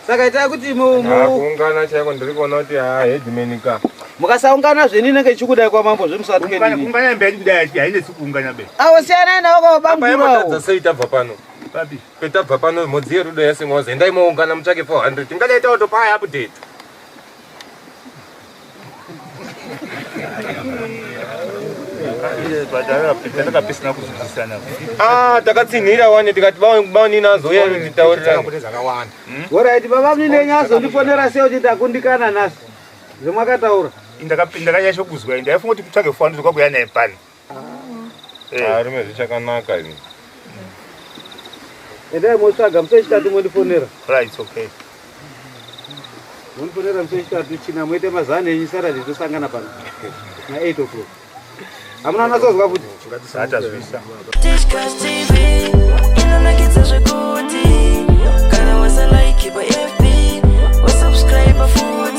Saka itai kuti mu kuungana chaiko ndiri kuona kuti ha headman ka. Mukasaungana zvenyu inenge ichikudai kwamambo zvemusatike nini. Kuungana mberi kudai hainetsi kuungana be. Avo siyanai navo kwa bamukuru avo. Sei tabva pano? Papi. Petabva pano mhodzi yerudo yasingoza endai moungana mutsvake 400 tingadai taotopa update. Ah, takatsinhira wani tikati baunini azouya titaurirane. Alright, baba munini enyu azondifonera sei uchiti takundikana nhasi zvemwakataura. Ndakanyanya kuzwa ndaifunga kuti kutsvage 400 kwakuya naye pano. Ah, rume zvichakanaka izvi. Endai motsvaga musi wechitatu mondifonera. Right, okay. Mondifonera musi wechitatu china moite mazano enyu Saturday tosangana pano na 8 o'clock. Hamuna natsozwa futi? Hatazvisa. Tichkach TV inonakidza zvekuti kana wasalike pa FB wasubscribe futi.